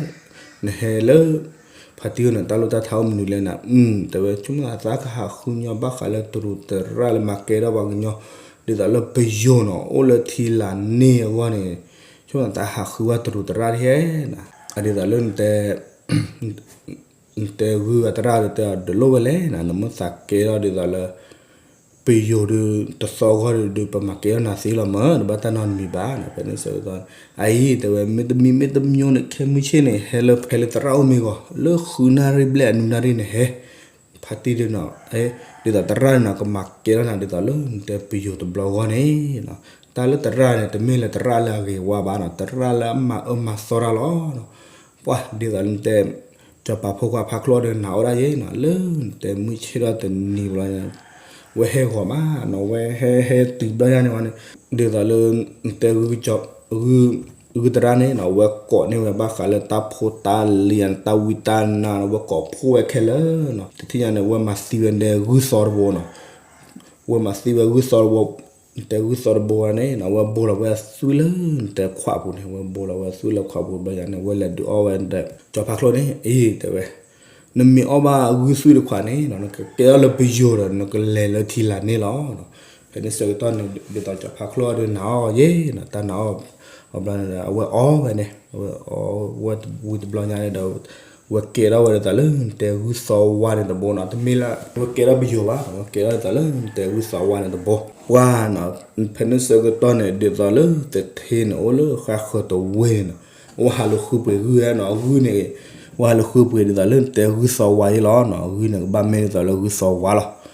နဟဲလၢ ဖါတံၢ်န့ၣ် တၢ်လိၣ်တၢ်ထါအိၣ်မနုၤလဲၣ်နၤ, တဲဝဲ ဆိကမိၣ်သးကဟးဃုညီဘၣ်ဃးလၢတရူးတရၣ်လၢမၤကဲထီၣ်ပှၤကညီ ဒ်သိးလၢပယိၤနီၤ အိၣ်လၢထံလာ်န့ၣ်အဂီၢ်န့ၣ်, ဆိကမိၣ်သးဟးဃုဝဲတရူးတရၣ်ထံၣ်နၤ, အဒ်သိးလၢနတဲ နတဲဂုၢ်အတရၣ်ဒီးတဲအီၤ တလိၣ်ဝဲလဲၣ်နၤ, နမ့ၢ်သးကဲထီၣ်ဒ်သိးလၢ ပယိၤဒုး တသီအဂီၢ်ဒုး ပမၤကဲထီၣ်နၤသ့လီၤမး တဘၣ်တၢ်နီတမံၤဘၣ်နီၤ, ဖဲန့ၣ်ဆၢကတီၢ် အအံၤ တဲဝဲ မ့တမံၤမ့တမံၤန့ၣ် ခဲမုၢ်ဆ့ၣ်န့ၣ် ဟဲလၢ ဟဲလၢတရၣ်အိၣ်မ့ၢ်ဂီၤ လၢဃုနၣ်ရံၣ်ဘျဲၣ်အနုနၣ်ရံၣ်န့ၣ်ဟဲ ဖါတံၢ်ဒ်နီၤ, ဒ်သိးသရၣ်န့ၣ်နီၤ ကမၤကဲထီၣ်နၤဒ်သိးလၢနတဲပယိၤတဘျီဂီၢ်န့ၣ်နီၤ, တၢ်လၢသရၣ်န့ၣ် တမ့ၢ်လၢသရၣ်လၢအဂ့ၤဝါဘၣ်နီၤ, သရၣ်လၢအမၤအၢမၤသီတၢ်လီၤ. ပှၤဒ်သိးလၢနတဲ စီၤပၤဖိခွါဖါချိၣ်ဒီးနၤအိၣ်ဒၣ်ယဲနီၤ, လၢနတဲမုၢ်ဆ့ၣ်ထီၣ်တနံၤဘျီန့ၣ် ဝဲဟဲဂီၤမးနီၤ, ဝဲဟဲဟဲတုၤဘျီယါန့ၣ်ဝဲန့ၣ်, ဒ်သိးလၢနတဲ ဂုၢ်သရၣ်န့ၣ်နီၤ, ဝဲကိးန့ၢ်ဝဲဘၣ်ဃးလၢတၢ်ဖိတၢ်လံၤ တၢ်ဝံတၢ်နါနီၤ, ဝဲကိးဖှိၣ်ဝဲခဲလၢာ်နီၤ, တထံၣ်ညါန့ၣ် ဝဲမၤသံဝဲနတဲဂုၢ်သီတဘိနီၤ, ဝဲမၤသံဝဲဂုၢ်သီတဘိ, နတဲဂုၢ်သီတဘိဝဲန့ၣ်နီၤ, ဝဲဘိလီၤဝဲသွံၣ်လၢနတဲခွးပူၤန့ၣ်, ဝဲဘိလီၤဝဲသွံၣ်လၢခွးပူၤဘျီယါန့ၣ် ဝဲလဲၤဒုးအီၣ်ဝဲနတဲ စီၤဖါချိၣ်န့ၣ် အံၤတဲဝဲ နမ့ၢ်အီၣ်ဘၣ်ဂုၢ်သွံၣ်တခွးန့ၣ်နီၤ, နကကဲထီၣ်လၢပယိၤဒီး နကလဲၤလၢထံလာ်န့ၣ်လီၤ. ဖဲန့ၣ်ဆၢကတီၢ်န့ၣ် ဒ်သိးစီၤဖါချိၣ်ဒီးနၤအီၣ်ယဲနီၤ, တၢ်နၤအီၣ်အဘျီန့ၣ်ဒီး အဝဲအီၣ်ဝဲန့ၣ်, အဝဲအီၣ်ဝဲတဝံၤတဘျီညါန့ၣ်ဒီး ဝဲကဲထီၣ်ဝဲဒ်သိးလၢနတဲဂုၢ်သီဝါန့ၣ်တဘိနီၤ, တမ့ၢ်လၢ ဝဲကဲထီၣ်ပယိၤဘၣ်, ဝဲကဲထီၣ်ဒ်သိးလၢနတဲဂုၢ်သီဝါန့ၣ်တဘိ. ပှၤနီၤ, ဖဲန့ၣ်ဆၢကတီၢ်န့ၣ် ဒ်သိးလၢသထ့န့ၣ် အိၣ်လၢဃၣ်ဃၢၤတဝ့ၢ်န့ၣ်နီၤ, အဝဲဟးလူၤဃုပှ့ၤဂုၢ်နီၤ, ဂုၢ်န့ၣ် ဝဲဟးလူၤဃုပှ့ၤဒ်သိးလၢနတဲဂုၢ်သီဝါယဲလီၤနီၤ, ဂုၢ်န့ၣ်ကဘၣ်မ့ၢ်ဒ်သိးလၢဂုၢ်သီဝါလီၤ.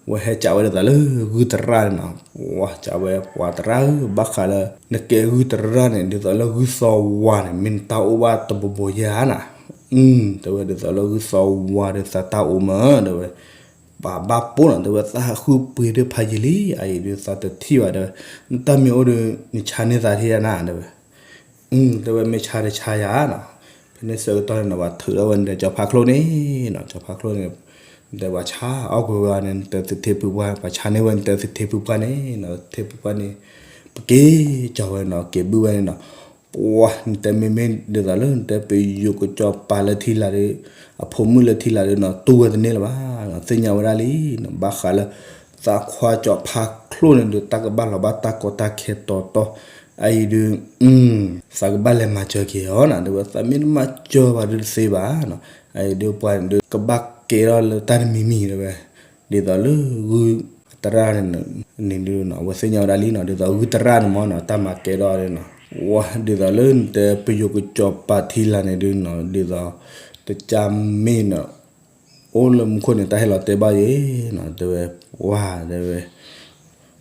ဝဲဟဲကးဝဲဒ်သိးလၢဂုၢ်သရၣ်န့ၣ်နီၤ, ဝဲကးဝဲပှၤသရၣ်ဧၢ, ဘၣ်ဃးလၢ နကဲဂုၢ်သရၣ်န့ၣ် ဒ်သိးလၢဂုၢ်သီဝါန့ၣ် မ့ၢ်နတၢ်အိၣ်ဘၣ်တဘိဘိယဲဧါနီၤ, တဲဝဲဒ်သိးလၢဂုၢ်သီဝါဒီးသးတၢ်အိၣ်မး, တဲဝဲ ပှၤဘၣ်ပိာ်နီၤ, တဲဝဲသးဟးဃုပှ့ၤဒုးဖးယံာ်လံ, အအံၤဒုးသးတထံၣ်ဘၣ်, တဲဝဲ နတၢ်မ့ၢ်အိၣ်ဒီး နဆါန့ၢ်သးထံၣ်ယါနီၤ, တဲဝဲ တဲဝဲမ့ၢ်ဆါတဆါယါနီၤ. ဖဲန့ၣ်ဆၢကတီၢ်န့ၣ်နီၤ ပှၤထုးထီၣ်ဝဲနတဲစီၤဖါချိၣ်န့ၣ်နီၤ, စီၤဖါချိၣ်န့ၣ် နတဲပှၤဆါအီၣ်ကွံာ်ဝဲန့ၣ် နတဲသထ့ဖုပှၢ်, ပှၤဆါန့ၢ်ဝဲနတဲသထ့ဖုပှၢ်န့ၣ်နီၤ, သထ့ဖုပှၢ်န့ၣ် ပက့ၤကၠီၤဝဲနီၤ, က့ၤဘုၣ်ဝဲန့ၣ်နီၤ, ပှၤနတဲမ့မ့ၢ်ဒ်သိးလၢနတဲပယိၤကစီၤပၤလၢထံလာ်ဒီး အဖိမုၣ်လၢထံလာ်ဒီးနီၤ တူၢ်ဝဲတန့ၢ်လၢၤဘၣ်နီၤ, သ့ၣ်ညါဝဲဒၣ်လံနီၤ, ဘၣ်ဃးလၢ သးခွါစီၤဖါချိၣ်န့ၣ်ဒီး တၢ်ကဘၣ်လီၤဘၣ်တၢ်ကီတၢ်ခဲတီတီ, အအံၤဒုး သးကဘၣ်လဲၤမၤစၢၤက့ၤအီၤနီၤ, တဲဝဲ သးမ့ၢ်တမၤစၢၤဘၣ်ဒီးတသ့ဘၣ်နီၤ, အအံၤဒုးပှၤန့ၣ်ဒုး ကဘၣ်ကဲထီၣ်လၢတၢ်တမံၤမံၤတဲဝဲ, ဒ်သိးလၢဂုၢ်သရၣ်န့ၣ်ဒုးနီၤ အဝဲသ့ၣ်ညါဝဲဒၣ်လံနီၤ, ဒ်သိးဂုၢ်သရၣ်န့ၣ်မ့ၢ်နီၤ တၢ်မၤကဲထီၣ်ဒ်နီၤ, ဝဲ ဒ်သိးလၢနတဲပယိၤကစီၤပၤထံလာ်န့ၣ်ဒုးနီၤ ဒ်သိး တကၢ်မ့ၢ်နီၤ အိၣ်လၢမူခိၣ်န့ၣ် တၢ်ဟဲလီၤတဲဘၣ်ယဲနီၤ, တဲဝဲ ဝါ တဲဝဲ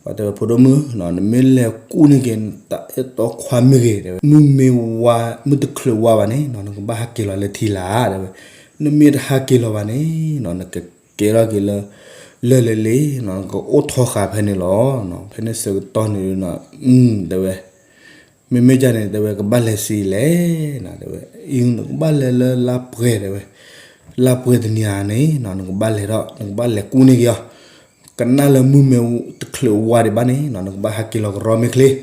ပှၤတဲဝဲ ဖိဒိၣ်မုၣ်နီၤ နမ့ၢ်လဲၤကူၣ်န့ၢ်က့ၤ တၢ်အဲၣ်တီခွါမ့ၢ်ဂ့ၤ တဲဝဲ မုၢ်မ့ၢ်ဝါ မုၢ်တချုးဝါဘၣ်န့ၣ်နီၤ နကဘၣ်ဟးက့ၤလီၤလၢထံလာ် တဲဝဲ, နမ့ၢ်တဟးက့ၤလီၤဘၣ်န့ၣ်နီၤ နကကဲထီၣ်က့ၤလၢ လၢလၢလံနီၤ နကအိၣ်ထီဃာ်ဖဲန့ၣ်လီၤ. ဖဲန့ၣ်ဆၢကတီၢ်န့ၣ်နီၤ တဲဝဲ မ့မ့ၢ်ကန့ၣ် တဲဝဲ ကဘၣ်လဲၤဆံးလဲၣ်နီၤ တဲဝဲ အံၤနကဘၣ်လဲၤလၢလါပှဲၤ တဲဝဲ, လါပှဲၤတနံၤဧါန့ၣ်နီၤ နကဘၣ်လဲၤထီၣ် နကဘၣ်လဲၤကူၣ်န့ၢ်က့ၤအီၤ, ကနၣ်လၢမုၢ်မ့ၢ်တချုးဝါဒံးဘၣ်န့ၣ်နီၤ နကဘၣ်ဟးက့ၤလီၤကရီမ့ၢ်ချ့,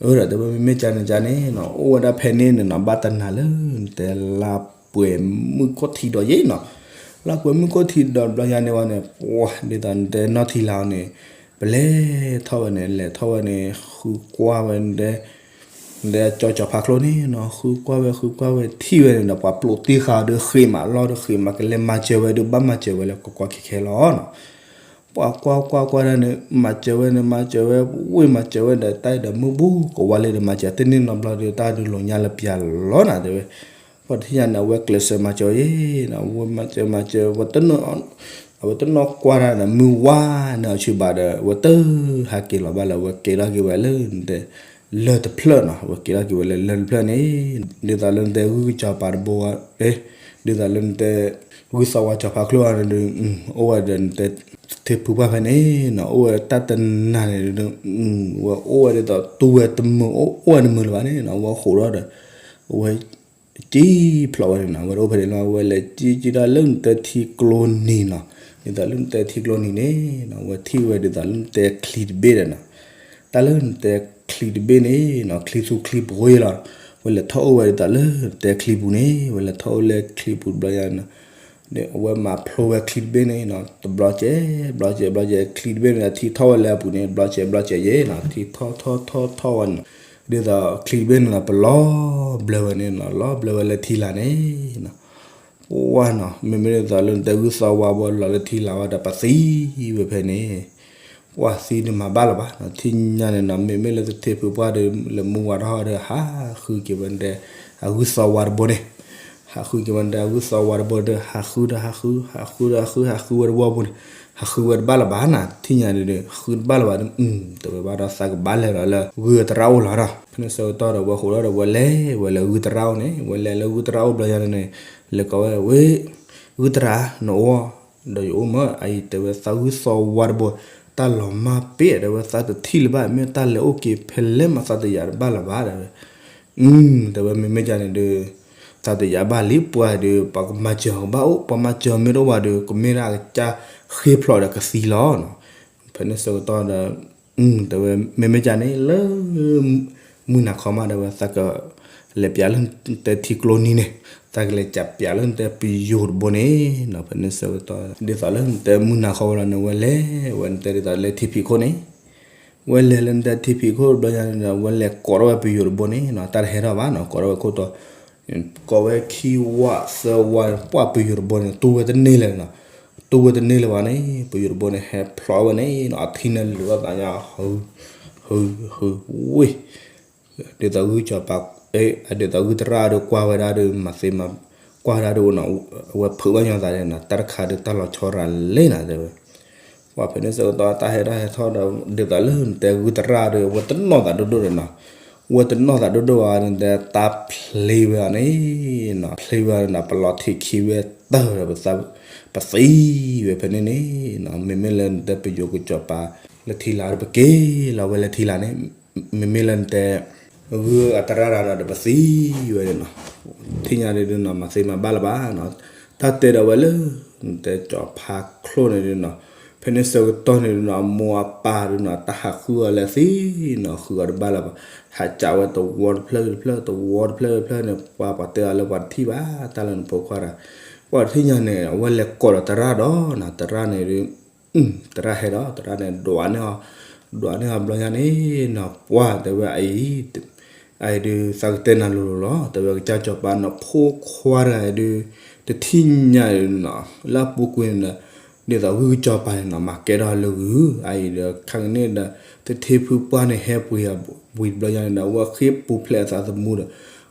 အၢ ဒီးတဲဝဲ မ့မ့ၢ်ကန့ၣ်ကန့ၣ်နီၤ အိၣ်ဝဲဒၣ်ဖဲန့ၣ်န့ၣ်နီၤ ဘၣ်တနၤလၢ နတဲလါပှဲၤမုၢ်ကီၢ်ထံးဒီးယဲနီၤ, လါပှဲၤမုၢ်ကီၢ်ထံးဒီးဘျီယါန့ၣ်ဝဲန့ၣ် ပှၤဒ်သိးနတဲနီၢ်ထံလာ်အီၤန့ၣ် ပလဲၤထီၣ်ဝဲန့ၣ် လဲၤထီၣ်ဝဲန့ၣ် ဃုကွၢ်ဝဲ နတဲကၠီကၠီဖးချိၣ်န့ၣ်နီၤ ဃုကွၢ်ဝဲ ဃုကွၢ်ဝဲ ထံၣ်ဝဲန့ၣ်ဒီး ပှၤပျိးတ့ၢ်ဃာ်ဒီး ဃ့မးလီၢ်ဒီး ဃ့မးကလဲၤမၤစၢၤဝဲဒီး ဘၣ်မၤစၢၤဝဲလၢကကွၢ်ခဲခဲလီၤနီၤ. ပှၤကွၢ်ကွၢ်ကွၢ်ဒၣ်န့ၣ် မၤစၢၤဝဲန့ၣ် မၤစၢၤဝဲ ဝ့ၢ်မၤစၢၤဝဲဒီး တၢ်အံၤဒီးမုၢ်ဘူကဝါလၢဒီး မၤစၢၤတန့ၢ်နီတဘျီဒီး တၢ်ဒုးလိာ်ညါလၢပျၢၤလီၤနီၤ တဲဝဲ. ပှၤတထံၣ်ညါန့ၣ် အဝဲကျဲးစၢးမၤစၢၤယဲနီၤ အဝဲမၤစၢၤ မၤစၢၤ ဝဲတနီၤ အဝဲတနီၤကွၢ်ဒၣ်န့ၣ် မုၢ်ဝါန့ၣ်အဆၢဘၣ်ဒီး အဝဲတဟးက့ၤလီၤဘၣ်လၢ အဝဲကဲထီၣ်က့ၤဝဲလၢ နတဲ လၢၢ်တဖျၢၣ်နီၤ အဝဲကဲထီၣ်က့ၤဝဲလၢလၢၢ်တဖျၢၣ်န့ၣ် ဒ်သိးလၢနတဲဂုၢ်ကစီၤပၤတဘိ ဒ်သိးလၢနတဲ ဂုၢ်သီဝါကၠီဖးချိၣ်န့ၣ်ဒီး အိၣ်ဝဲဒီးနတဲ သထ့ဖုပှၢ်ဖဲန့ၣ်နီၤ အိၣ်ဝဲတၢ်တနၤန့ၣ်ဒီး ဝဲအိၣ်ဝဲဒ်သိး တူၢ်ဝဲတမုာ် အိၣ်ဝဲတမုာ်လၢၤဘၣ်န့ၣ်နီၤ ဝဲဃိးဒီး အဝဲ ကံဖျိးဝဲန့ၣ်နီၤ အဝဲတအိၣ်ဖဲန့ၣ်လီၤ အဝဲလဲၤကံကံဒၣ်လၢနတဲထံကျိနံၤနီၤ ဒ်သိးလၢနတဲထံကျိနံၤန့ၣ်နီၤ အဝဲထံၣ်ဝဲဒ်သိးလၢနတဲချံတဘ့ၣ်ဒီးနီၤ တၢ်လၢနတဲချံတဘ့ၣ်န့ၣ်နီၤ ချံသူချံပှ့ၤလီၤ ဝဲလဲၤထီၣ်အိၣ်ဝဲဒ်သိးလၢနတဲချံပူၤန့ၣ် ဝဲလဲၤထီၣ်အိၣ်လၢချံပူၤတဘျီယါနီၤ အဝဲမၤဖျိဝဲချံတဘ့ၣ်န့ၣ်နီၤ တဘျီကဲ ဘျီကဲ ဘျီကဲ ချံတဘ့ၣ်န့ၣ်ဒီး ထံထီၣ်ဝဲလၢအပူၤန့ၣ် ဘျီကဲ ဘျီကဲယဲနီၤ ထံထီၣ်ထီၣ်ထီၣ်ထီၣ်ဝဲန့ၣ် ဒ်သိးချံတဘ့ၣ်န့ၣ်နီၤ ပလီၤဘျၢဝဲန့ၣ်နီၤ လီၤဘျၢဝဲလၢထံလာ်န့ၣ်နီၤ ပှၤနီၤ မ့မ့ၢ်ဒ်သိးလၢနတဲဂုၢ်သီဝါဘိလီၤလၢထံလာ်ဝဲဒီး ပှၤသံဝဲဖဲန့ၣ် ပှၤသံန့ၣ်မၤဘၣ်လၢၤဘၣ်နီၤ ထံၣ်ညါန့ၣ်နီၤ မ့မ့ၢ်လၢသထ့ဖုပှၢ်ဒီး လၢမုၢ်ဝါထီၣ်ဒီး ဟးဃုက့ၤဝဲနတဲ အဂုၢ်သီဝါတဘိန့ၣ် ဟးဃုက့ၤဝဲဒၣ်ဂုၢ်သီဝါတဘိဒီး ဟးဃုဒီးဟးဃု ဟးဃုဒီးဟးဃု ဟးဃုဝဲတဝီပူၤန့ၣ်, ဟးဃုဝဲတဘၣ်လၢၤဘၣ်နၤ, ထံၣ်ညါဒုး ဃုတဘၣ်လၢၤဘၣ်ဒီး တဲဝဲဘၣ်ဒီးသးကဘၣ်လဲၤဒီးလၢဂုၢ်သရၣ်အိၣ်လီၤဒီး ဖဲန့ၣ်ဆၢကတီၢ်ဒီး ဝဲဃိးဒီးဝဲလဲၤဝဲလၢဂုၢ်သရၣ်အိၣ်န့ၣ်, ဝဲလဲၤလၢဂုၢ်သရၣ်အိၣ်ဘျီယၤန့ၣ်န့ၣ်, လဲၤကိးဝဲ, ဝဲ, ဂုၢ်သရၣ် နအိၣ် ဒီးယအိၣ်မး, အအံၤတဲဝဲသးဂုၢ်သီဝါတဘိ, တၢ်လီၤမၢ်ပ့ၣ် တဲဝဲသးတထံၣ်လၢၤဘၣ်, မ့ၢ်တၢ်လဲၤအိၣ်က့ၤဖဲလဲၣ်မး သးတယာ်တဘၣ်လၢၤဘၣ် တဲဝဲ တဲဝဲမ့မ့ၢ်ဒ်န့ၣ်ဒီး သးတယာ်ဘၣ်လံပှၤဒီး ပှၤကမၤစၢၤကဘၣ်အိၣ်, ပှၤမၤစၢၤမ့ၢ်တအိၣ်ဘၣ်ဒီး ကမ့ၢ်ဒၣ်ကစၢ်ဃ့ဖျိးဒီးကသံလီၤ. ဖဲန့ၣ်ဆၢကတီၢ်ဒီး တဲဝဲ မ့မ့ၢ်ဒ်န့ၣ် လၢ မုၢ်နၤခီမး တဲဝဲ သးကလဲၤပျးလၢနတဲထံကျိနံၤန့ၣ်, သးကလဲၤကးပျးလၢနတဲပယိၤတဘိန့ၣ်နီၤ. ဖဲန့ၣ်ဆၢကတီၢ် ဒ်သိးလၢနတဲမုၢ်နၤခီဝဲလီၤန့ၣ် ဝဲလဲၤဝဲနတဲဒ်သိးလၢထံဖံးခိၣ်န့ၣ် ဝဲလဲၤလၢနတဲထံဖံးခိၣ်တဘျီညါန့ၣ်ဒီး ဝဲလဲၤကိးထီၣ်ဝဲပယိၤတဘိန့ၣ်နီၤ, တၢ်တဟဲထီၣ်ဘၣ်နီၤ, ကိးထီၣ်ဝဲခိၣ်တီ, ကိးဝဲခံဝးသၢဝး ပှၢ်ပယိၤတဘိန့ၣ် တူၢ်ဝဲတန့ၢ်လၢၤနီၤ, တူၢ်ဝဲတန့ၢ်လၢၤဘၣ်န့ၣ် ပယိၤတဘိန့ၣ် ဟဲဖျိးဝဲန့ၣ်နီၤ, အထံန့ၣ်လူၤအသးညါ ဟု ဟု ဟု ဝ့ၢ် ဒ်သိးဂုၢ်ကၠီၤပၤ, ဒ်သိးဂုၢ်သရၣ်ဒီးကွၢ်ဝဲဒၣ်ဒီး မၤသ့မၤ, ကွၢ်ဝဲဒၣ်ဒီးနီၤ, အဝဲဖုးဘၣ်ညီသးန့ၣ်နီၤ, တၢ်တခါဒီးတၢ်လီၤဆီရၤလဲၣ်နီၤ တဲဝဲ. ပှၤဖဲန့ၣ်ဆၢကတီၢ် တၢ်ဟဲထီၣ်ဟဲထီၣ်ဒီး ဒ်သိးလၢနတဲဂုၢ်သရၣ်ဒီး အဝဲတနီၣ်သးဒိၣ်ဒိၣ်ဒီးနီၤ, အဝဲတနီၣ်သးဒိၣ်ဒိၣ်ဘၣ်န့ၣ် တၢ်ဖျ့ဝဲအီၤန့ၣ်နီၤ, ဖျ့ဝဲအီၤန့ၣ်နီၤ, ပလီၤထံးခံဝဲတၢၢ်ဒီး ပသံဝဲဖဲန့ၣ်န့ၣ်နီၤ, မ့မ့ၢ်လၢနတဲပယိၤကၠီၤပၤလၢထံလာ်ဒီး ပက့ၤလီၤဝဲလၢထံလာ်န့ၣ်, မ့မ့ၢ်လၢနတဲ ဂုၢ်အသရၣ်တဂၤဒီး ပသံဝဲန့ၣ်နီၤ, ထံၣ်ညါဒ်န့ၣ်နီၤ မၤသ့မၤဘၣ်လၢၤဘၣ်နီၤ, တၢ်တဲဒီးဝဲလၢ နတဲကၠီၤပၤချိၣ်န့ၣ်ဒ်နီၤ, ဖဲန့ၣ်ဆၢကတီၢ်န့ၣ်ဒ်နီၤ အမိၢ်အပၢ်ဒ်နီၤ တၢ်ဟးဃုအီၤလၢသံနီၤ, ဃုအီၤတဘၣ်လၢၤဘၣ်, ဟးကးဝဲတဝီတဖျၢၣ်တဖျၢၣ် တဝီတဖျၢၣ်တဖျၢၣ်န့ၣ် ပှၤပှၤတဲအီၤလၢပှၤတထံၣ်ဘၣ် တၢ်လၢနဖိခွါတဂၤ, ပှၤတထံၣ်ညါန့ၣ် အဝဲလဲၤကိးဒီးသရၣ်ဒီးနီၤ, သရၣ်န့ၣ်ဒ် သရၣ်ဟဲဒီး သရၣ်န့ၣ် ဒွးန့ၢ်အီၤ, ဒွးန့ၢ်အီၤဘျီညါန့ၣ်နီၤ ပှၤတဲဝဲအံၤ, အအံၤဒုးသးကတဲနၤလိၤလိၤလီၤ, တဲဝဲကစၢ်ကၠီၤပၤ နဖိခွါတဂၤအံၤဒုး တထံၣ်ညါနီၤ လၢအပူၤကွံာ်န့ၣ်ဒီး ဒ်သိးဂုၢ်ကၠီၤပၤန့ၣ်နီၤ မၤကဲထီၣ်လၢဂုၢ်, အအံၤဒီးခါကန့ၣ်ဒီး တထံၣ်ဖုပှၢ်န့ၣ်ဟဲပှ့ၤဝံၤတဘျီညါန့ၣ်ဒီး အဝဲဃ့ပူၤဖျဲးအသးသမူဒီး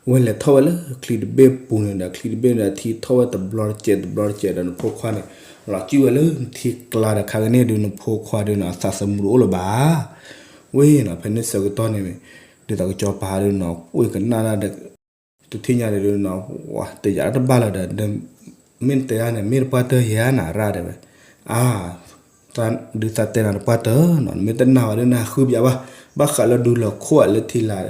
ဝဲလဲၤထီၣ်ဝဲလၢချံတဘ့ၣ်ပူၤန့ၣ်ဒီး ချံတဘ့ၣ်န့ၣ်ဒီး ထံထီၣ်ဝဲတဘျီတစဲးတဘျီတစဲးဒီး နဖိခွါန့ၣ် လီၤစုၣ်ဝဲလၢနထံကျါဒီး ခါကန့ၣ်ဒုး နဖိခွါဒုးနီၤ အသးသမူတအိၣ်လၢၤဘၣ်. ဝဲနီၤ ဖဲန့ၣ်ဆၢကတီၢ်န့ၣ် ဒ်သိးကစၢ်ကၠီၤပၤဒုးနီၤ အိၣ်ကနၣ်ဒၣ်ဒီး တထံၣ်ညါဒုးနီၤ တယာ်တဘၣ်လၢၤဒီး မ့ၢ်နတဲဒၣ်န့ၣ် မ့ၢ်တပှၢ်တၢၢ်ယၤနၤရၣ်တဲဝဲ, အါ ဒုးသးတဲနၤတပှၢ်တၢၢ်နီၤ နမ့ၢ်တနာ်ဝဲဒုး နဟးဃုပျးဘၣ်, ဘၣ်ဃးလၢဒူလၢာ်ခိၣ်လၢထံလာ်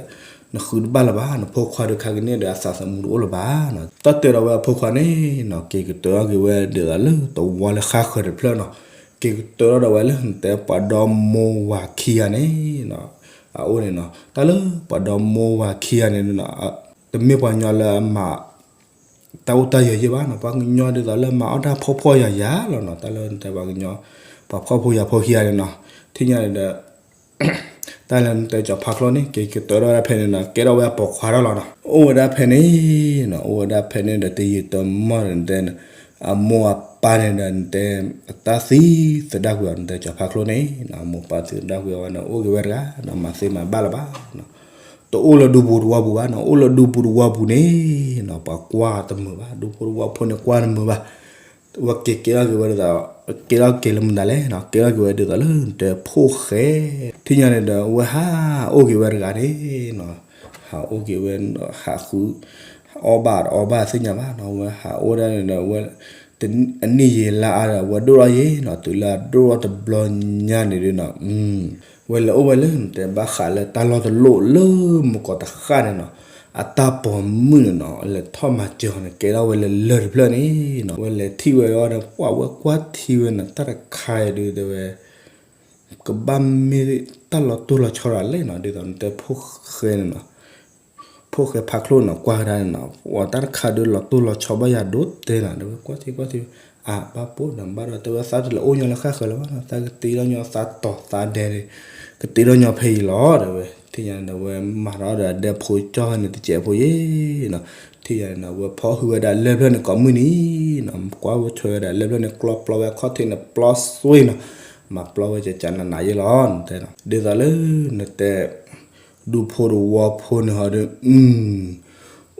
နဃုတဘၣ်လၢၤဘၣ်, နဖိခွါဒုးခါကန့ၣ်ဒီး အသးသမူတအိၣ်လၢၤဘၣ်နီၤ. တၢ်တဲဒီးဝဲအဖိခွါန့ၣ်နီၤ က့ၤကတၢၢ်ထီၣ်က့ၤဝဲဒ်သိးလၢတဝီလၢဃါဃၢၤတဖျၢၣ်နီၤ, က့ၤကတၢၢ်ထီၣ်ဒီးဝဲလၢနတဲပှၤဒီမိၢ်ဝၤခံဂၤန့ၣ်နီၤ အအိၣ်န့ၣ်နီၤ, တၢ်လၢပှၤဒီမိၢ်ဝၤခံဂၤန့ၣ်နီၤ တမ့ၢ်ပှၤကညီလၢအမၤ တၢ်အိၣ်တၢ်ယၢၤယဲၢ်ဘၣ်နီၤ, ပှၤကညီဒ်သိးလၢမၤအီၣ်တၢ်ဖှီၣ်ဖှီၣ်ယာ်ယာ်လီၤနီၤ, တၢ်လၢနတဲပှၤကညီ ပှၤဖှီၣ်ဖိယာ်ဖိခံဂၤန့ၣ်နီၤ, ထံၣ်ညါန့ၣ်ဒီး တၢ်လၢနတဲကၠီၤဖါချိၣ်န့ၣ် က့ၤကတၢၢ်ထီၣ်ဝဲဒၣ်ဖဲန့ၣ်နီၤ ကဲထီၣ်ဝဲအပိာ်ခွါထီၣ်လီၤနီၤ, အိၣ်ဝဲဒၣ်ဖဲန့ၣ်နီၤ အိၣ်ဝဲဒၣ်ဖဲန့ၣ်ဒီး တယံာ်တမီၢ်န့ၣ်တဲ အမိၢ်အပၢ်န့ၣ်ဒီး နတဲ အတၢ်သံသဒၣ်ကွံာ်အီၤ နတဲကၠီၤဖါချိၣ်န့ၣ်နီၤ, အမိၢ်ပၢ်သံသဒၣ်ကွံာ်အီၤဝဲန့ၣ် အိၣ်က့ၤဝဲတဂၤနီၤ မၤသ့မၤဘၣ်လၢၤဘၣ်နီၤ, တအိၣ်လၢဒူပူၤတဝီပူၤဘၣ်နီၤ, အိၣ်လၢဒူပူၤတဝီပူၤန့ၣ်နီၤ ပှၤကွၢ်တမုာ်ဘၣ်, ဒူဖိတဝီဖိန့ၣ်ကွၢ်တမုာ်ဘၣ်, ဝဲက့ၤကဲထီၣ်က့ၤဝဲဒ်သိး ကဲထီၣ်က့ၤလၢမနုၤလဲၣ်နီၤ, ကဲထီၣ်က့ၤဝဲဒ်သိးလၢနတဲဖိၣ်ဃဲ, ထံၣ်ညါန့ၣ်ဒီး ဝဲဟးအိၣ်က့ၤဝဲတဂၤန့ၣ်နီၤ, ဟးအိၣ်က့ၤဝဲ ဟးဃု အီၣ်ဘၣ်တအီဘၣ်သ့ၣ်ညါဘၣ်နီၤ, ဝဲဟးအိၣ်ဒၣ်န့ၣ်ဒီး ဝဲ အနံၣ်ယံာ်လါအါဒီး ဝဲဒိၣ်ထီၣ်ယဲၢ်နီၤ, တုၤလၢအဒိၣ်ထီၣ်တဘျီညါန့ၣ်ဒုးနီၤ ဝဲလဲၤအိၣ်ဝဲလၢနတဲဘၣ်ဃးလၢတၢ်လီၢ်တလီၢ်လၢမုၢ်ကီးတဃၣ်န့ၣ်နီၤ, အတၢ်ပိာ်မုၣ်န့ၣ်နီၤ လဲၤထီၣ်မၤစၢၤအီၤန့ၣ် ကဲထီၣ်ဝဲလၢလၢၢ်တဖျၢၣ်န့ၣ်နီၤ, ဝဲလဲၤထံၣ်ဝဲအီၤဒီး ပှၤဝဲကွၢ်ထံဝဲန့ၣ် တၢ်တခါအံၤဒုးတဲဝဲ ကဘၣ်မ့ၢ်တၢ်လီၤတိၢ်လီၤဆီဒၣ်လဲၣ်နီၤ, ဒ်သိးနတဲဖိၣ်ဃဲန့ၣ်နီၤ ဖိၣ်ဃဲဖါချိၣ်နီၤ ကွၢ်ကဒါန့ၣ်နီၤ ပှၤတၢ်တခါဒုးလီၤတိၢ်လီၤဆီဘၣ်ယၤဒိၣ်တဲနီၤ, တဲဝဲကွၢ်ထံကွၢ်ထံ အါ ဘၣ်ပိာ်ဒီးဘၣ်ဒီး တဲဝဲသးတလဲၤအိၣ်ညီလၢဃၣ်ဃၢၤလၢၤဘၣ်နီၤ, သးကတ့ထီၣ်ညီသးတီၤသးဒဲးန့ၣ် ကတ့ထီၣ်ညီဖဲအံၤလီၤ တဲဝဲ, ထံၣ်ညါန့ၣ်ဒီး ဝဲမၤထီၣ်ဒီးအဒဲဖိကၠီၣ်ဖဲန့ၣ် တစဲးဖိယဲၢ်နီၤ, ထံၣ်ညါန့ၣ်ဒီး ဝဲဖီၣ်ဟုဝဲဒၣ်လၢၢ်ဖျၢၣ်န့ၣ်ကိးမုၢ်နံၤနီၤ, ကွၢ်ဝဲဆိဝဲဒၣ်လၢၢ်ဖျၢၣ်န့ၣ် ကျီပျီဝဲအခီၣ်ထံးန့ၣ် ပျီစွ့နီၤ, မၤပျီဝဲကကနးနးယဲၢ်လီၤ နတဲနီၤ, ဒ်သိးလၢနတဲ ဒူဖိတဝီဖိန့ၣ်ဟီဒီး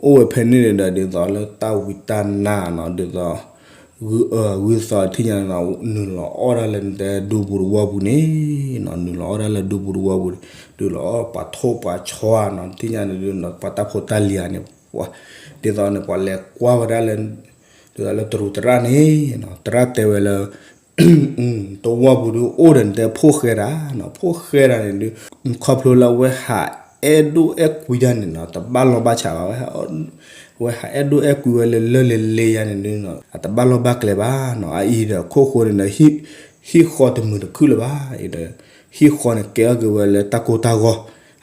အု အိၣ်ဝဲဖဲန့ၣ်ဒီး ဒ်သိးလၢတၢ်ဝံတၢ်နါနီၤ ဒ်သိး ဂုၢ်အၢဂုၢ်သီထံၣ်ညါနီၤ နုာ်လီၤအီၣ်ဒၣ်လၢနတဲဒူပူၤတဝီပူၤန့ၣ်နီၤ နုာ်လီၤအီၣ်ဒၣ်လၢဒူပူၤတဝီပူၤန့ၣ် နုာ်လီၤအီၣ်ပှၤထိၣ်ပှၤဆီနီၤ ထံၣ်ညါန့ၣ်ဒုးနီၤ ပှၤတၢ်ဖိတၢ်လံၤဧါန့ၣ် ပှၤ ဒ်သိးန့ၣ် ပှၤလဲၤကွၢ်ဝဲဒၣ်လၢ ဒ်သိးလၢတရူးသရၣ်န့ၣ်နီၤ သရၣ်တဲဝဲလၢ တဝီပူၤဒုးအိၣ်ဒီးနတဲဖိၣ်ဃဲတၢ်နီၤ ဖိၣ်ဃဲတၢ်န့ၣ်ဒုး ခီဖျိလၢအဝဲဟးအဲၣ်ဒိၣ်အဲၣ်ကွံတၢ်န့ၣ်နီၤ တဘၣ်လီၢ်ဘၣ်ဆးဘၣ် ဝဲ ဝဲဟးအဲၣ်ဒိၣ်အဲၣ်ကွံဝဲလၢလၢၢ်လၢလ့ယါန့ၣ်ဒုးနီၤ အတဘၣ်လီၢ်ဘၣ်ကျဲဘၣ်နီၤ အအံၤဒီးခိၣ်ဃိန့ၣ်ဒီး ဟံၣ်ဃီတမုာ်တခုၣ်လၢၤဘၣ် အံၤဒီး ဟံၣ်ဃီန့ၣ်ကဲထီၣ်က့ၤဝဲလၢတၢ်ကိၢ်တၢ်ဂီၤ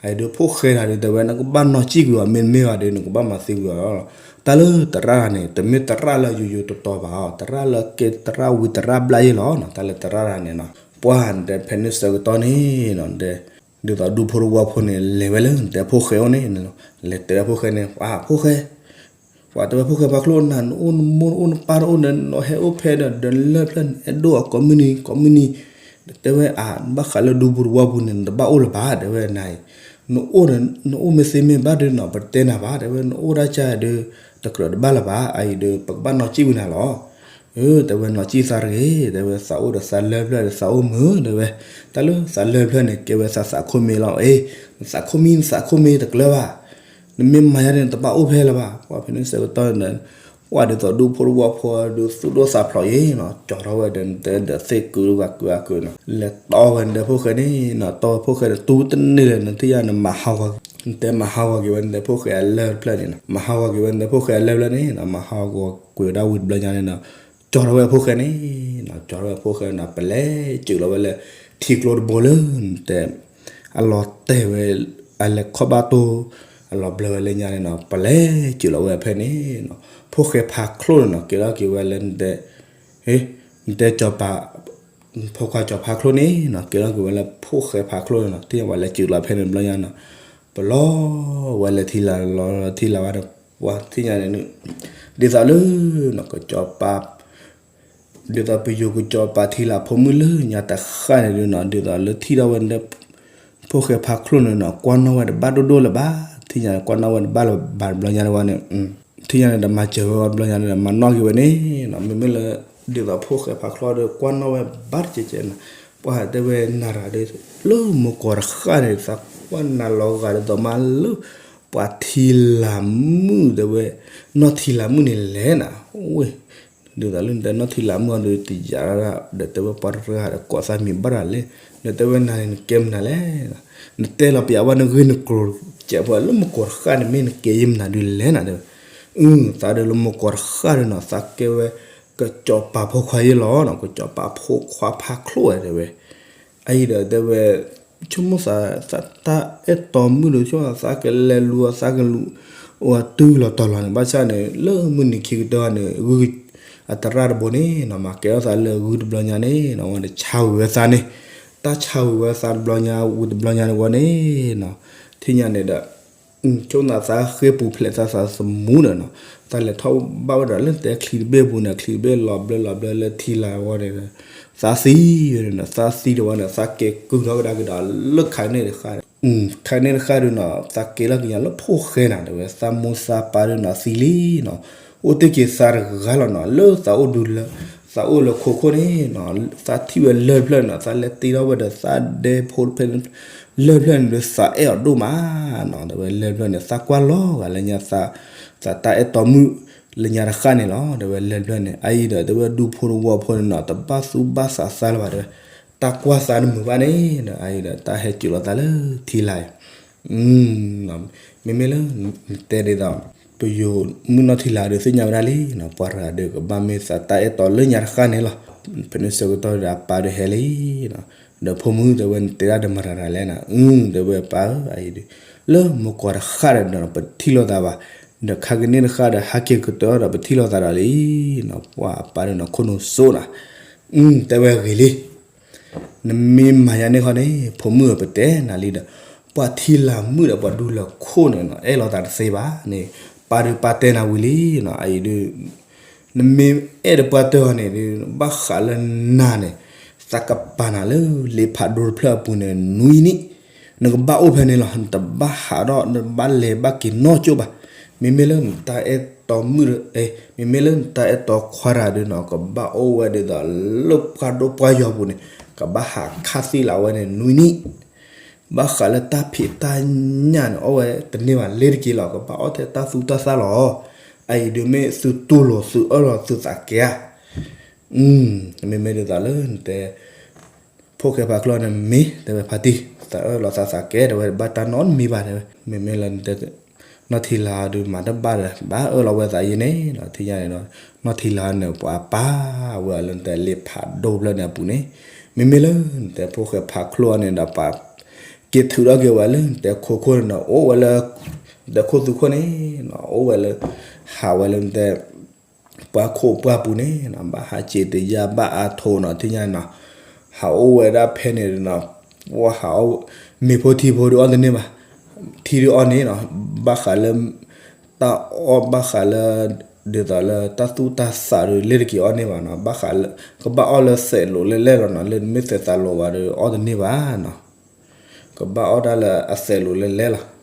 အအံၤဒုးဖိၣ်ဃဲတၢ်ဒုးတဲဝဲ နကဘၣ်နီၢ်ကံၣ်ကွံာ်အီၤ မ့တမ့ၢ်ဘၣ်ဒီး နကဘၣ်မၤသံကွံာ်အီၤလီၤ တၢ်လၢသရၣ်န့ၣ် တမ့ၢ်သရၣ်လၢယိယိတတီၤဘၣ်အီၤ သရၣ်လၢကဲသရၣ်ဝံသရၣ်ဘျါယဲလီၤနီၤ တၢ်လၢသရၣ်တၢ်န့ၣ်နီၤ ပှၢ်နတဲဖဲန့ၣ်ဆၢကတီၢ်န့ၣ်နီၤ ဒ်သိးဒူဖိတဝီဖိန့ၣ် လဲၤဝဲလၢနတဲဖိၣ်ဃဲအိၣ်န့ၣ် လဲၤတဲဝဲဖိၣ်ဃဲန့ၣ် ပှၤဖိၣ်ဃဲ ပှၤတဲဝဲဖိၣ်ဃဲဖးချိၣ်နၤ နအိၣ်နမိၢ်နအိၣ်နပၢ်တအိၣ်ဒီး နဟဲအိၣ်ဖဲဒီး ဒီးလၢၢ်ဖျၢၣ်န့ၣ် အဲၣ်ဒိၣ်အီၤကိးမုၢ်နံၤကိးမုၢ်နံၤ တဲဝဲအါ နဘၣ်ဃးလၢဒူပူၤတဝီပူၤန့ၣ် နတဘၣ်အိၣ်လၢၤဘၣ် တဲဝဲနၤအံၤ နအိၣ်ဒီး နအိၣ်မ့ၢ်သ့မ့ၢ်ဘၣ်ဒီးနီၤ ပတဲနၤဘၣ် တဲဝဲနအိၣ်ဒၣ်ကၢ်ဒီး တကြၢးတဘၣ်လၢၤဘၣ် အအံၤဒီး ပကဘၣ်နီၢ်ကံၣ်ဝံၤနၤလီၤ တဲဝဲနီၢ်ကံၣ်သးတဂ့ၤ တဲဝဲသးအိၣ်ဒီးသးလၢၢ်ဖျၢၣ်ဒီးသးအိၣ်မုာ် တဲဝဲ တၢ်လၢသးလၢၢ်ဖျၢၣ်န့ၣ် ကဲဝဲသးသးခိၣ်မ့ၢ်လီၤ အ့ နသးခိၣ်မံ နသးခိၣ်မ့ၢ်တကျၢၤဘၣ် နမ့ၢ်မၤယါန့ၣ် နတဘၣ်အိၣ်ဖဲလၢၤဘၣ် ပှၢ်ဖဲန့ၣ်ဆၢကတီၢ်န့ၣ် ပှၢ်ဒ်သိးဒူဖိတဝီဖိဒုးသူၣ်ဒိၣ်သးဖျိးယံၤနီၤ ကၠီထီၣ်ဝဲဒီးနတဲဒီးသ့ၣ်ကုာ်ဂၤကုာ်ဂၤကုာ်နီၤ လဲၤတီဝဲနတဲဖိၣ်ဃဲန့ၣ်နီၤ တီဝဲဖိၣ်ဃဲဒီးတူၢ်တန့ၢ်လၢၤ နထံၣ်ယါနမၤဟးဂီၤ နတဲမၤဟးဂီၤက့ၤဝဲနတဲဖိၣ်ဃဲအလၢၢ်ဖျၢၣ်န့ၣ်နီၤ မၤဟးဂီၤက့ၤဝဲနတဲဖိၣ်ဃဲအလၢၢ်ဖျၢၣ်န့ၣ်နီၤ မၤဟးဂီၤကွံာ်ဝဲဒၣ်ဝံၤတဘျီညါန့ၣ်နီၤ ကၠီထီၣ်ဝဲဖိၣ်ဃဲန့ၣ်နီၤ ကၠီထီၣ်ဝဲဖိၣ်ဃဲနီၤ ပလဲၤစၢၤလီၤဝဲလၢ ထံကျိတဘိလၢနတဲ အလီၤတဲာ်ဝဲ အလဲၤခီၣ်ဘၣ်တိၢ် အလီၤဘျၢဝဲလၢညါန့ၣ်နီၤ ပလဲၤစၢၤလီၤဝဲဖဲန့ၣ်နီၤ ဖိၣ်ဃဲဖးချိၣ်န့ၣ်နီၤ ကဲထီၣ်က့ၤဝဲလၢနတဲ နတဲကၠီၤပၤ ဖိခွါကၠီၤဖးချိၣ်န့ၣ်နီၤ ကဲထီၣ်က့ၤဝဲလၢဖိၣ်ဃဲဖးချိၣ်န့ၣ်နီၤ ထံၣ်ဝဲလဲၤစၢၤလီၤဖဲန့ၣ်ဘျီညါနီၤ ပလီၤဝဲလၢထံလာ်လီၤထံလာ်ဝဲဒီး ပှၤထံၣ်ညါန့ၣ် ဒ်သိးလၢ ကၠီၤပၤ ဒ်သိးပယိၤကၠီၤပၤထံလာ်ဖိမုၣ်လၢညါတဃၣ်န့ၣ်ဒုးနီၤ ဒ်သိးလၢထံၣ်ထီၣ်ဝဲဒၣ် ဖိၣ်ဃဲဖးချိၣ်န့ၣ်နီၤ ကွၢ်နီၣ်ဝဲတဘၣ်ဒိၣ်ဒိၣ်လၢၤဘၣ် ထံၣ်ညါကွၢ်နီၣ်ဝဲတဘၣ်လၢၤဘၣ်တဘျီညါန့ၣ်ဝဲန့ၣ် ထံၣ်ညါန့ၣ်ဒီးမၤစၢၤဝဲဘျီညါန့ၣ်ဒီး မၤနီၣ်က့ၤဝဲန့ၣ်နီၤ မ့မ့ၢ်လၢ ဒ်သိးဖိၣ်ဃဲဖးချိၣ်ဒီးကွၢ်နီၣ်ဝဲဘၣ်တကဲကဲနီၤ ပှၤတဲဝဲနၤရၤဒီး လၢမိၢ်ကီၢ်တဃၣ်န့ၣ် သးကွၢ်နၤလီၤဂာ်ဒ်သိးမးလၢ ပှၤထံလာ်မုၣ်တဲဝဲ နီၢ်ထံလာ်မုၣ်န့ၣ်လဲၣ်နၤ ဝဲ ဒ်သိးလၢနတဲနီၢ်ထံလာ်မုၣ်အီၤဒီးတယာ်ဒၣ် ဒီးတဲဝဲပှၤတဂၤဒီးကိးသးမံၤဘၣ်တဂၤလဲၣ် ဒီးတဲဝဲနၤန့ၣ် နကဲမနုၤလဲၣ် နတဲလီၤပျးဘၣ်နဂ့ၢ်နကျိၤ ကဲးဖိလၢမိၢ်ကီၢ်တဃၣ်န့ၣ် မ့ၢ်နကဲယဲၢ်မနုၤဒုးလဲၣ်နၤတဲဝဲ အု သးဒီးလၢမိၢ်ကီၢ်တဃၣ်ဒီးနီၤ သးကဲဝဲ ကစီၤပၤဖိခွါယဲၢ်လီၤနီၤ ကစီၤပၤဖိခွါဖးချိၣ်ဝဲတဲဝဲ အအံၤဒီးတဲဝဲ ဆိကမိၣ်သး သးတၢ်အဲၣ်တီမုၣ်ဒီး ဆိကမိၣ်သးကလဲၤလူၤအီၤ သးကလူၤ အိၣ်အတုၤလီၤတီၤလီၤန့ၣ် ဘၣ်ဆၣ်န့ၣ် လၢမုၢ်နံၤခံကတၢၢ်န့ၣ် ဂုၢ်အသရၣ်တဘိန့ၣ်နီၤ မၤကဲထီၣ်သးလၢဂုၢ်တဘျီညါန့ၣ်နီၤ ဝဲတဆါဝံၤဝဲသးန့ၣ် တၢ်ဆါဝံၤဝဲသးတဘျီညါ ဝံၤတဘျီညါန့ၣ်ဝဲန့ၣ်နီၤ ထံၣ်ညါန့ၣ်ဒီး ဆိကမိၣ်သးဃ့ပူၤဖျဲးသးသးသမူန့ၣ်နီၤ သးလဲၤထီၣ်ဘၣ်ဝဲဒၣ်လၢတဲချံတဘ့ၣ်ပူၤန့ၣ် ချံတဘ့ၣ်လီၤဘျၢလီၤဘျၢလၢထံလာ်ဝဲန့ၣ် သးသံဝဲန့ၣ်နီၤ သးသံတဝဲန့ၣ် သးက့ၤကုၢ်ထီၣ်ကဒါက့ၤဒီးလၢခါန့ၣ်တဃၣ် ခါန့ၣ်တဃၣ်ဒုးနီၤ သးက့ၤလီၤက့ၤညါလၢဖိၣ်ဃဲနၤတဲဝဲ သးမိၢ်သးပၢ်ဒုးနီၤသံလံနီၤ အိၣ်တ့ၢ်က့ၤသးတဂၤလီၤနီၤ လၢသးအိၣ်ဒုးလၢ သးအိၣ်လၢခိခိၣ်န့ၣ်နီၤ သးထံၣ်ဝဲလၢၢ်ဖျၢၣ်နီၤ သးလဲၤတ့ထီၣ်ဝဲဒီးသးဒဲဖိတဖဲန့ၣ် လၢၢ်ဖျၢၣ်န့ၣ်ဒုးသးအဲၣ်အီၤဒိၣ်မးနီၤ တဲဝဲလၢၢ်ဖျၢၣ်န့ၣ် သးကွၢ်လီၤဂာ်လၢညါ သးတၢ်အဲၣ်တီမုၣ်လၢညါတဃၣ်န့ၣ်လီၤ တဲဝဲလၢၢ်ဖျၢၣ်န့ၣ် အအံၤဒီးတဲဝဲဒူဖိတဝီဖိန့ၣ်နီၤ တဘၣ်သူၣ်ဘၣ်သးသးလၢၤဘၣ်တဲဝဲ တၢ်ကွၢ်သးတမုာ်ဘၣ်န့ၣ်ဒီး အအံၤဒီးတၢ်ဟဲစၢၤလီၤသးလၢထံလာ် မ့မ့ၢ်လၢ နတဲဒ်သိး ပယိၤမုၣ်နီၢ်ထံလာ်ဒီးသ့ၣ်ညါဝဲဒၣ်လံနီၤ ပှၤတဂၤဒီးကဘၣ်မ့ၢ်သးတၢ်အဲၣ်တီလၢညါတဃၣ်န့ၣ်လီၤ ဖဲန့ၣ်ဆၢကတီၢ်ဒီးအပၢ်ဒီးဟဲလံနီၤ ဒီးဖိမုၣ်တဲဝဲနတဲဒၣ်ဒီးမတၤတဂၤလဲၣ်နီၤ အု တဲဝဲပၢ်ဧၢ အအံၤဒီး လၢမိၢ်ကီၢ်တဃၣ်ဒီးပတထံၣ်လိာ်သးဘၣ် ဒီးခါကန့ၢ်တဃၣ်ဒီးဟဲက့ၤကတၢၢ်ဒီးပထံၣ်လိာ်သးဒီးလံနီၤ ပှၤအပၢ်ဒီးနီၤခိၣ်နူာ်စိနီၤ အု တဲဝဲဂ့ၤလံ နမ့ၢ်မၤယါန့ၣ်ခီန့ၣ် ဖိမုၣ်ဧၢပတဲနၤလံဒီး ပှၤထံလာ်မုၣ်ဒီးပှၤဒူလၢာ်ခိၣ်န့ၣ်နီၤ အဲၣ်လိာ်သးတသ့ဘၣ်န့ၣ် ပၢ်ဒီးပၢ်တဲနၤဝံၤလံနီၤ အအံၤဒုး နမ့ၢ်အဲၣ်ဒီးပှၤတၢၢ်အီၤန့ၣ်ဒုး ဘၣ်ဃးလၢနၤန့ၣ် သးကပာ်နၤလၢလ့ဖးဒိတဖျၢၣ်အပူၤန့ၣ် နွံနံၣ် နကဘၣ်အိၣ်ဖဲန့ၣ်လီၤ နတဘၣ်ဟးထီၣ် နတဘၣ်လဲၤဘၣ်က့ၤနီၢ်ကၠိဘၣ် မ့မ့ၢ်လၢနတၢ်အဲၣ်တီမုၣ်, မ့မ့ၢ်လၢနတၢ်အဲၣ်တီခွါတဂၤဒုးနီၤ ကဘၣ်အိၣ်ဝဲဒ်သိးလၢပှၢ်ဒိၣ်ပှၢ်ယီၤပူၤန့ၣ် ကဘၣ်ဟးခးသံလၢအဝဲန့ၣ်နွံနံၣ်, ဘၣ်ဃးလၢတၢ်ဖံးတၢ်ညၣ်န့ၣ် အီၣ်ဝဲတန့ၢ်ဘၣ် လ့ၤတက့ၤလီၤ ကဘၣ်အီၣ်ထဲတၢ်သူတၢ်သၣ်လီၤ. အအံၤဒုးမ့ၢ်သုတူၢ်လိာ်သုအၢၣ်လီၤသုသးကဲဧါ. မ့မ့ၢ်ဒ်သိးလၢနတဲ ဖိၣ်ဃဲဖးချိၣ်န့ၣ်မ့ၢ် တဲဝဲဖါတံၢ် သးအၢၣ်လီၤသးသးကဲ တဲဝဲဘၣ်တၢ်နီတမံၤဘၣ် တဲဝဲ မ့မ့ၢ်လၢနတဲ နီၢ်ထံလၤဒုးမၤတဘၣ်ဒီး ဘၣ်အၢၣ်လီၤဝဲသးယံၤန့ၣ်ဒီး ထံၣ်ညါန့ၣ်ဒီး နီၢ်ထံလၤန့ၣ် ပှၤပာ်ဝဲအီၤလၢနတဲလ့ဖးဒိၣ်ဖျၢၣ်န့ၣ်အပူၤန့ၣ် မ့မ့ၢ်လၢနတဲဖိၣ်ဃဲဖးချိၣ်အီၤန့ၣ်ဒီးပှၤ က့ၤထုးထီၣ်က့ၤဝဲလၢနတဲခိၣ်ခိၣ်န့ၣ်ဒီး အိၣ်ဝဲလၢ နတဲခိၣ်သူခိၣ်န့ၣ် အိၣ်ဝဲလၢ ဟးဝဲလၢနတဲ ပှၤခိၣ်ပှၢ်ပူၤန့ၣ် ဘၣ်ဟးစံးတယါဘၣ်အါထိးနီၤ ထံၣ်ညါနီၤ ဟးအိၣ်ဝဲဒၣ်ဖဲန့ၣ်နီၤ ပှၤဟး မ့ၤဖိထံဖိဒုးအီၣ်တန့ၢ်ဘၣ် ထံဒုးအီၣ်န့ၣ်နီၤ ဘၣ်ဃးလၢ တၢ်အီၣ်ဘၣ်ဃးလၢ ဒ်သိးလၢတၢ်သူၣ်တၢ်သးဒုး လ့ၤတက့ၤအီၣ်န့ၢ်ဘၣ်နီၤ ဘၣ်ဃးလၢ ကဘၣ်အီၣ်လၢသဲးလိာ်လၢလဲၣ်လီၤနီၤ လၢနမ့ၢ်သဲးသးလိာ်ဘၣ်ဒီး အီၣ်တန့ၢ်ဘၣ်နီၤ ကဘၣ်အီၣ်တၢ်လၢအသဲးလိာ်လၢလဲၣ်လီၤ.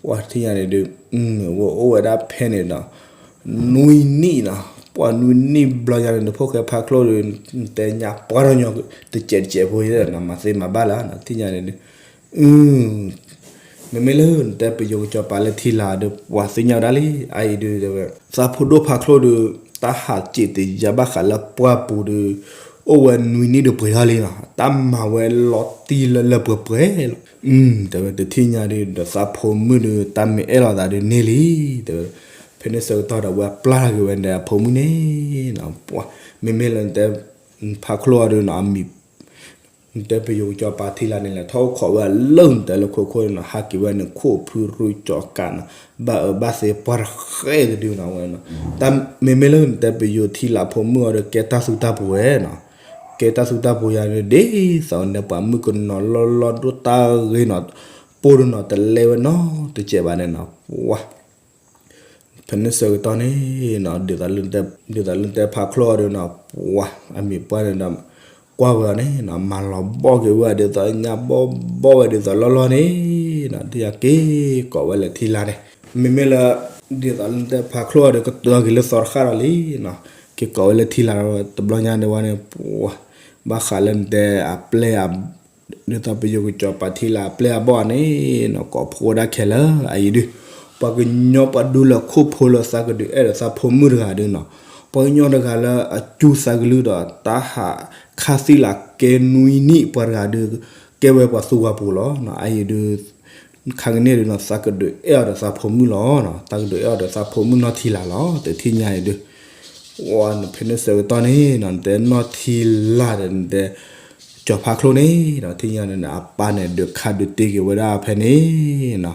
ပှၤထံၣ်ညါန့ၣ်ဒုး ဝဲအိၣ်ဝဲဒၣ်ဖဲန့ၣ်ဒီး နွံနံၣ်နီၤ ပှၤနွံနံၣ်ဘျီညါန့ၣ် နဖိၣ်ဃဲဖးချိၣ်ဒီး နတဲညါပှၢ်ထီၣ်ညီ တစဲးတစဲးဖိယဲၢ်နီၤ မၤသ့မၤဘၣ်လၢနီၤ ထံၣ်ညါန့ၣ်ဒုး မ့မ့ၢ်လၢနတဲပယိၤကစီၤပၤလၢထံလာ်ဒီး ပှၤသ့ၣ်ညါဝဲဒၣ်လံ အအံၤဒုးတဲဝဲ သးဖိဒိၣ်ဖးချိၣ်ဒီး တၢ်ဟးစံးတယါဘၣ်ဃးလၢပှၢ်ပူၤဒီး အိၣ်ဝဲနွံနံၣ်ဒီးပှဲၤထီၣ်လံနီၤ တၢ်မၤဝဲလီၤတံၢ်လၢလၢပှဲၤပှဲၤလီၤ တဲဝဲတထံၣ်ညါဒီး ဒီးသးဖိမုၣ်ဒီး တၢ်မ့ၢ်အဲၣ်လီၤသးဒုးန့ၢ်လံ တဲဝဲ ဖဲန့ၣ်ဆၢကတီၢ်ဒီး ဝဲပျၢ်ထီၣ်က့ၤဝဲန့ၣ်အဖိမုၣ်န့ၣ်နီၤ ပှၤ မ့မ့ၢ်လၢနတဲ ဖးချိၣ်အီၤဒီးနီၤ အမံၤ နတဲပယိၤကစီၤပၤထံလာ်န့ၣ် လဲၤထီၣ်အိၣ်ခိးဝဲလၢနတဲလၢခိခိၣ်န့ၣ်နီၤ ဟးက့ၤဝဲန့ၣ် ခိၣ်ဖုရူကၠီၤကးနီၤ ဘၣ်အၢဘၣ်သီပှၢ်တဃဲတဒုနီၤဝဲနီၤ တၢ်မ့မ့ၢ်လၢနတဲပယိၤထံလာ်ဖိမုၣ်အီၤဒီး ကဲတၢ်သူတၢ်ပူၤဝဲနီၤ ကဲတၢ်သူတၢ်ပူၤယၤန့ၣ် ဒ်သိးန့ၣ်ပှၤမုၣ်ကနီၤလီၤလီၤဒိၣ်တၢ်ဂ့ၤနီၤ ပိၢ်ဒုနီၤ တလဲဝဲနီတစဲးဘၣ်န့ၣ်နီၤ ပှၤ ဖဲန့ၣ်ဆၢကတီၢ်န့ၣ်နီၤ ဒ်သိးလၢနတဲဖးချိၣ်အီၤဒီးနီၤ ပှၤ အမံၤပှၢ်န့ၣ်ဒီး ကွၢ်ဝဲအီၤန့ၣ်နီၤ မၤလီၤဘီၣ်က့ၤဝဲဒ်သိးညါဘီၣ်ဘီၣ်ဝဲဒ်သိးလီၢ်လီၢ်န့ၣ်နီၤ ဒ်ယၤက့ၤကိးဝဲလၢထံလာ်န့ၣ် မ့မ့ၢ်လၢ ဒ်သိးလၢနတဲဖးချိၣ်အီၤဒီး ကတၢၢ်က့ၤလၢသီတဃၣ်ဒီးလံနီၤ က့ၤကိးဝဲလၢထံလာ်တဘျီညါန့ၣ်ဝဲန့ၣ် ပှၤ ဘၣ်ဃးလၢနတဲအပျဲၢ် ဒ်သိးပယိၤကစီၤပၤထံလာ်အပျဲၢ်အဘီၣ်န့ၣ်နီၤ ကိးဖှိၣ်ဝဲဒၣ်ခဲလၢာ် အအံၤဒုး ပှၤကညီပှၤဒူလၢခိၣ်ဖိလၢသးကဒုးအဲၣ်ဒီးသးဖိမုၣ်တဂၤဒုးနီၤ ပှၤကညီတဂၤလၢအစူၢ်သးကလုၢ်ဒီး တၢ်ဟးခးသံလၢကဲနွံနံၣ်ပှၤတဂၤဒုး ကဲဝဲပှၤသူဝၤပူၤလီၤ အအံၤဒုး ခါကန့ၣ်ဒုးနီၤ သးကဒုးအဲၣ်အီၤဒီးသးဖိမုၣ်လီၤ သးကဒုးအဲၣ်အီၤဒီးသးဖိမုၣ်နီၢ်ထံလာ်လီၤ တထံၣ်ညါအံၤဒုး ဝဲနဖဲန့ၣ်ဆၢကတီၢ်န့ၣ်နီၤ နတဲနီၢ်ထံလာ်ဒီးနတဲ ကၠီၤဖါချိၣ်န့ၣ်ဒီး ထံၣ်ညါန့ၣ် အပၢ်န့ၣ် ဒုးခးဒုးတ့က့ၤဝဲဒၣ်ဖဲန့ၣ်နီၤ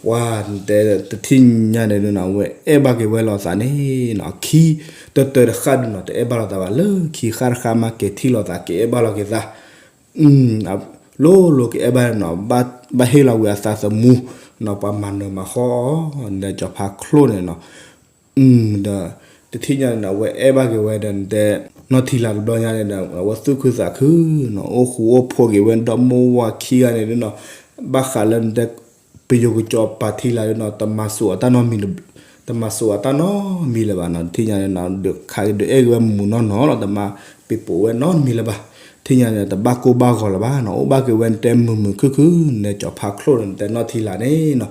ပှၤနတဲတထံၣ်ညါန့ၣ်ဒုးနီၤ ဝဲအဲၣ်ဘၣ်က့ၤဝဲလိာ်သးန့ၣ်နီၤ ခံ တတၢၢ်တဃၣ်ဒုးနီၤ တအဲၣ်ဘၣ်လိာ်သးဘၣ် လၢခံဃၣ်တဃၣ်မးကဲထံၣ်လိာ်သး ကအဲၣ်ဘၣ်လိာ်က့ၤသး လိၤလိၤကအဲၣ်ဘၣ်နီၤ ဘၣ်ဟ့ၣ်လီၤဝံၤအသးသမူနီၤ ပှၤမၤနၢၤမၤဃီအီၤ နတဲကၠီၤဖါချိၣ်န့ၣ်နီၤ ဒီး တထံၣ်ညါန့ၣ်နီၤ အဝဲအဲၣ်ဘၣ်က့ၤဝဲဒီးနတဲ နီၢ်ထံလာ်တဘျီညါန့ၣ်ဒီး အဝဲသူၣ်ခုသးခုနီၤ အိၣ်ဃူအိၣ်ဖိးက့ၤဝဲဒီမါဝၤခံဂၤန့ၣ်ဒုးနီၤ ဘၣ်ဃးလၢနတဲ ပယိၤကစီၤပၤထံလာ်ဒုးနီၤ တမၤစိးအတၢ်နီတမံၤ တမၤစိးအတၢ်နီတမံၤလၢၤဘၣ်နီၤ တထံၣ်ညါန့ၣ်နီၤ ဒုးခးက့ၤဒုးအဲၣ်က့ၤဝဲမုာ်မုာ်နီၢ်နီၢ်လီၤ တမၤပ့ၤပိာ်ဝဲနီတမံၤလၢၤဘၣ် ထံၣ်ညါန့ၣ် တဘၣ်ကိၢ်ဘၣ်ဂီၤလၢၤဘၣ်နီၤ အိၣ်ဘၣ်က့ၤဝဲနတဲမုာ်မုာ်ခုၣ်ခုၣ် နတဲကၠီၤဖါချိၣ်န့ၣ် နတဲနီၢ်ထံလာ်န့ၣ်နီၤ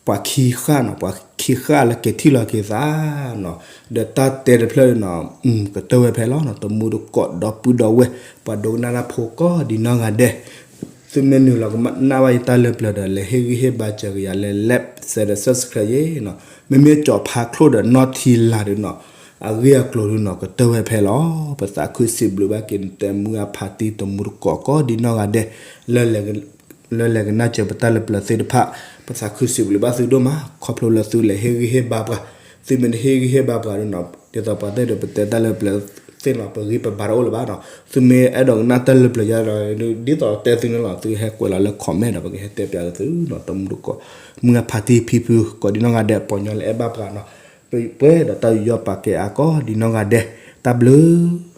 ပှၤခံဃၣ်နီၤ ပှၤခံဃၣ်လၢကဲထံၣ်လိာ်က့ၤသးနီၤ ဒီးတၢ်တဲတဖျၢၣ်န့ၣ်နီၤ ကတၢၢ်ဝဲဖဲလီၤနီၤ တမူတကိးဒီပုၢ်ဒီဝဲၢ် ပှၤဒိကနၣ်တၢ်ဖိကိးဒံးနီၢ်ဂၤဒဲး သုမ့ၢ်နုာ်လီၤကနၣ်ဘၣ်ယတၢ်လၢပျၢၤဒီး လဲၤဟ့ၣ်ဂံၢ်ဟ့ၣ်ဘါစၢၤက့ၤယၤလၢ like share subscribe ယဲနီၤ မ့မ့ၢ်ကၠီၤဖါချိၣ်ဒီးနီၢ်ထံလာ်ဒုးနီၤ အဂ့ၢ်အကျိၤဒုးနီၤ ကတၢၢ်ဝဲဖဲလီၤ ပသးခုစံးဘျုးဘၣ်က့ၤနတဲမုၢ်အဖါတံၢ်တမူတကိးကိးဒံးနီၢ်ဂၤဒဲး လၢ လၢလဲၤကနၣ်စၢၤပတၢ်လၢပျၢၤသ့ၣ်တဖၣ် ပသးခုစံးဘျုးဘၣ်သုဒိၣ်မး ခီဖျိလၢသုလဲၤဟ့ၣ်ဂံၢ်ဟ့ၣ်ဘါပှၤ သုမ့ၢ်တဟ့ၣ်ဂံၢ်ဟ့ၣ်ဘါပှၤဒုးနီၤ ဒ်သိးပှၤသ့ၣ်ဒီးပတဲတၢ်လၢပျၢၤသ့ၣ်နီၤ ပဂံၢ်ပဘါတအိၣ်လၢၤဘၣ်နီၤ သုမ့ၢ်အဲၣ်ဒိးကနၣ်တၢ်လၢပျၢၤယါဒီး ဒ်သိးတဲသုန့ၣ်လီၤ သုဟဲကွဲးလီၤလၢ comment ဒီး ပကဟဲတဲပျးက့ၤသုနီၤ တမူတကိး မုၢ်အဖါတံၢ်ဖံဖု ကိးဒံးနီၢ်ဂၤဒဲး ပှၤကညီလၢအဲၣ်ဘၣ်ပှၤနီၤ ပှဲၤဒီးတၢ်ယူးယီၣ်ပာ်ကဲအါကိးဒံးနီၢ်ဂၤဒဲး တၢ်ဘျုး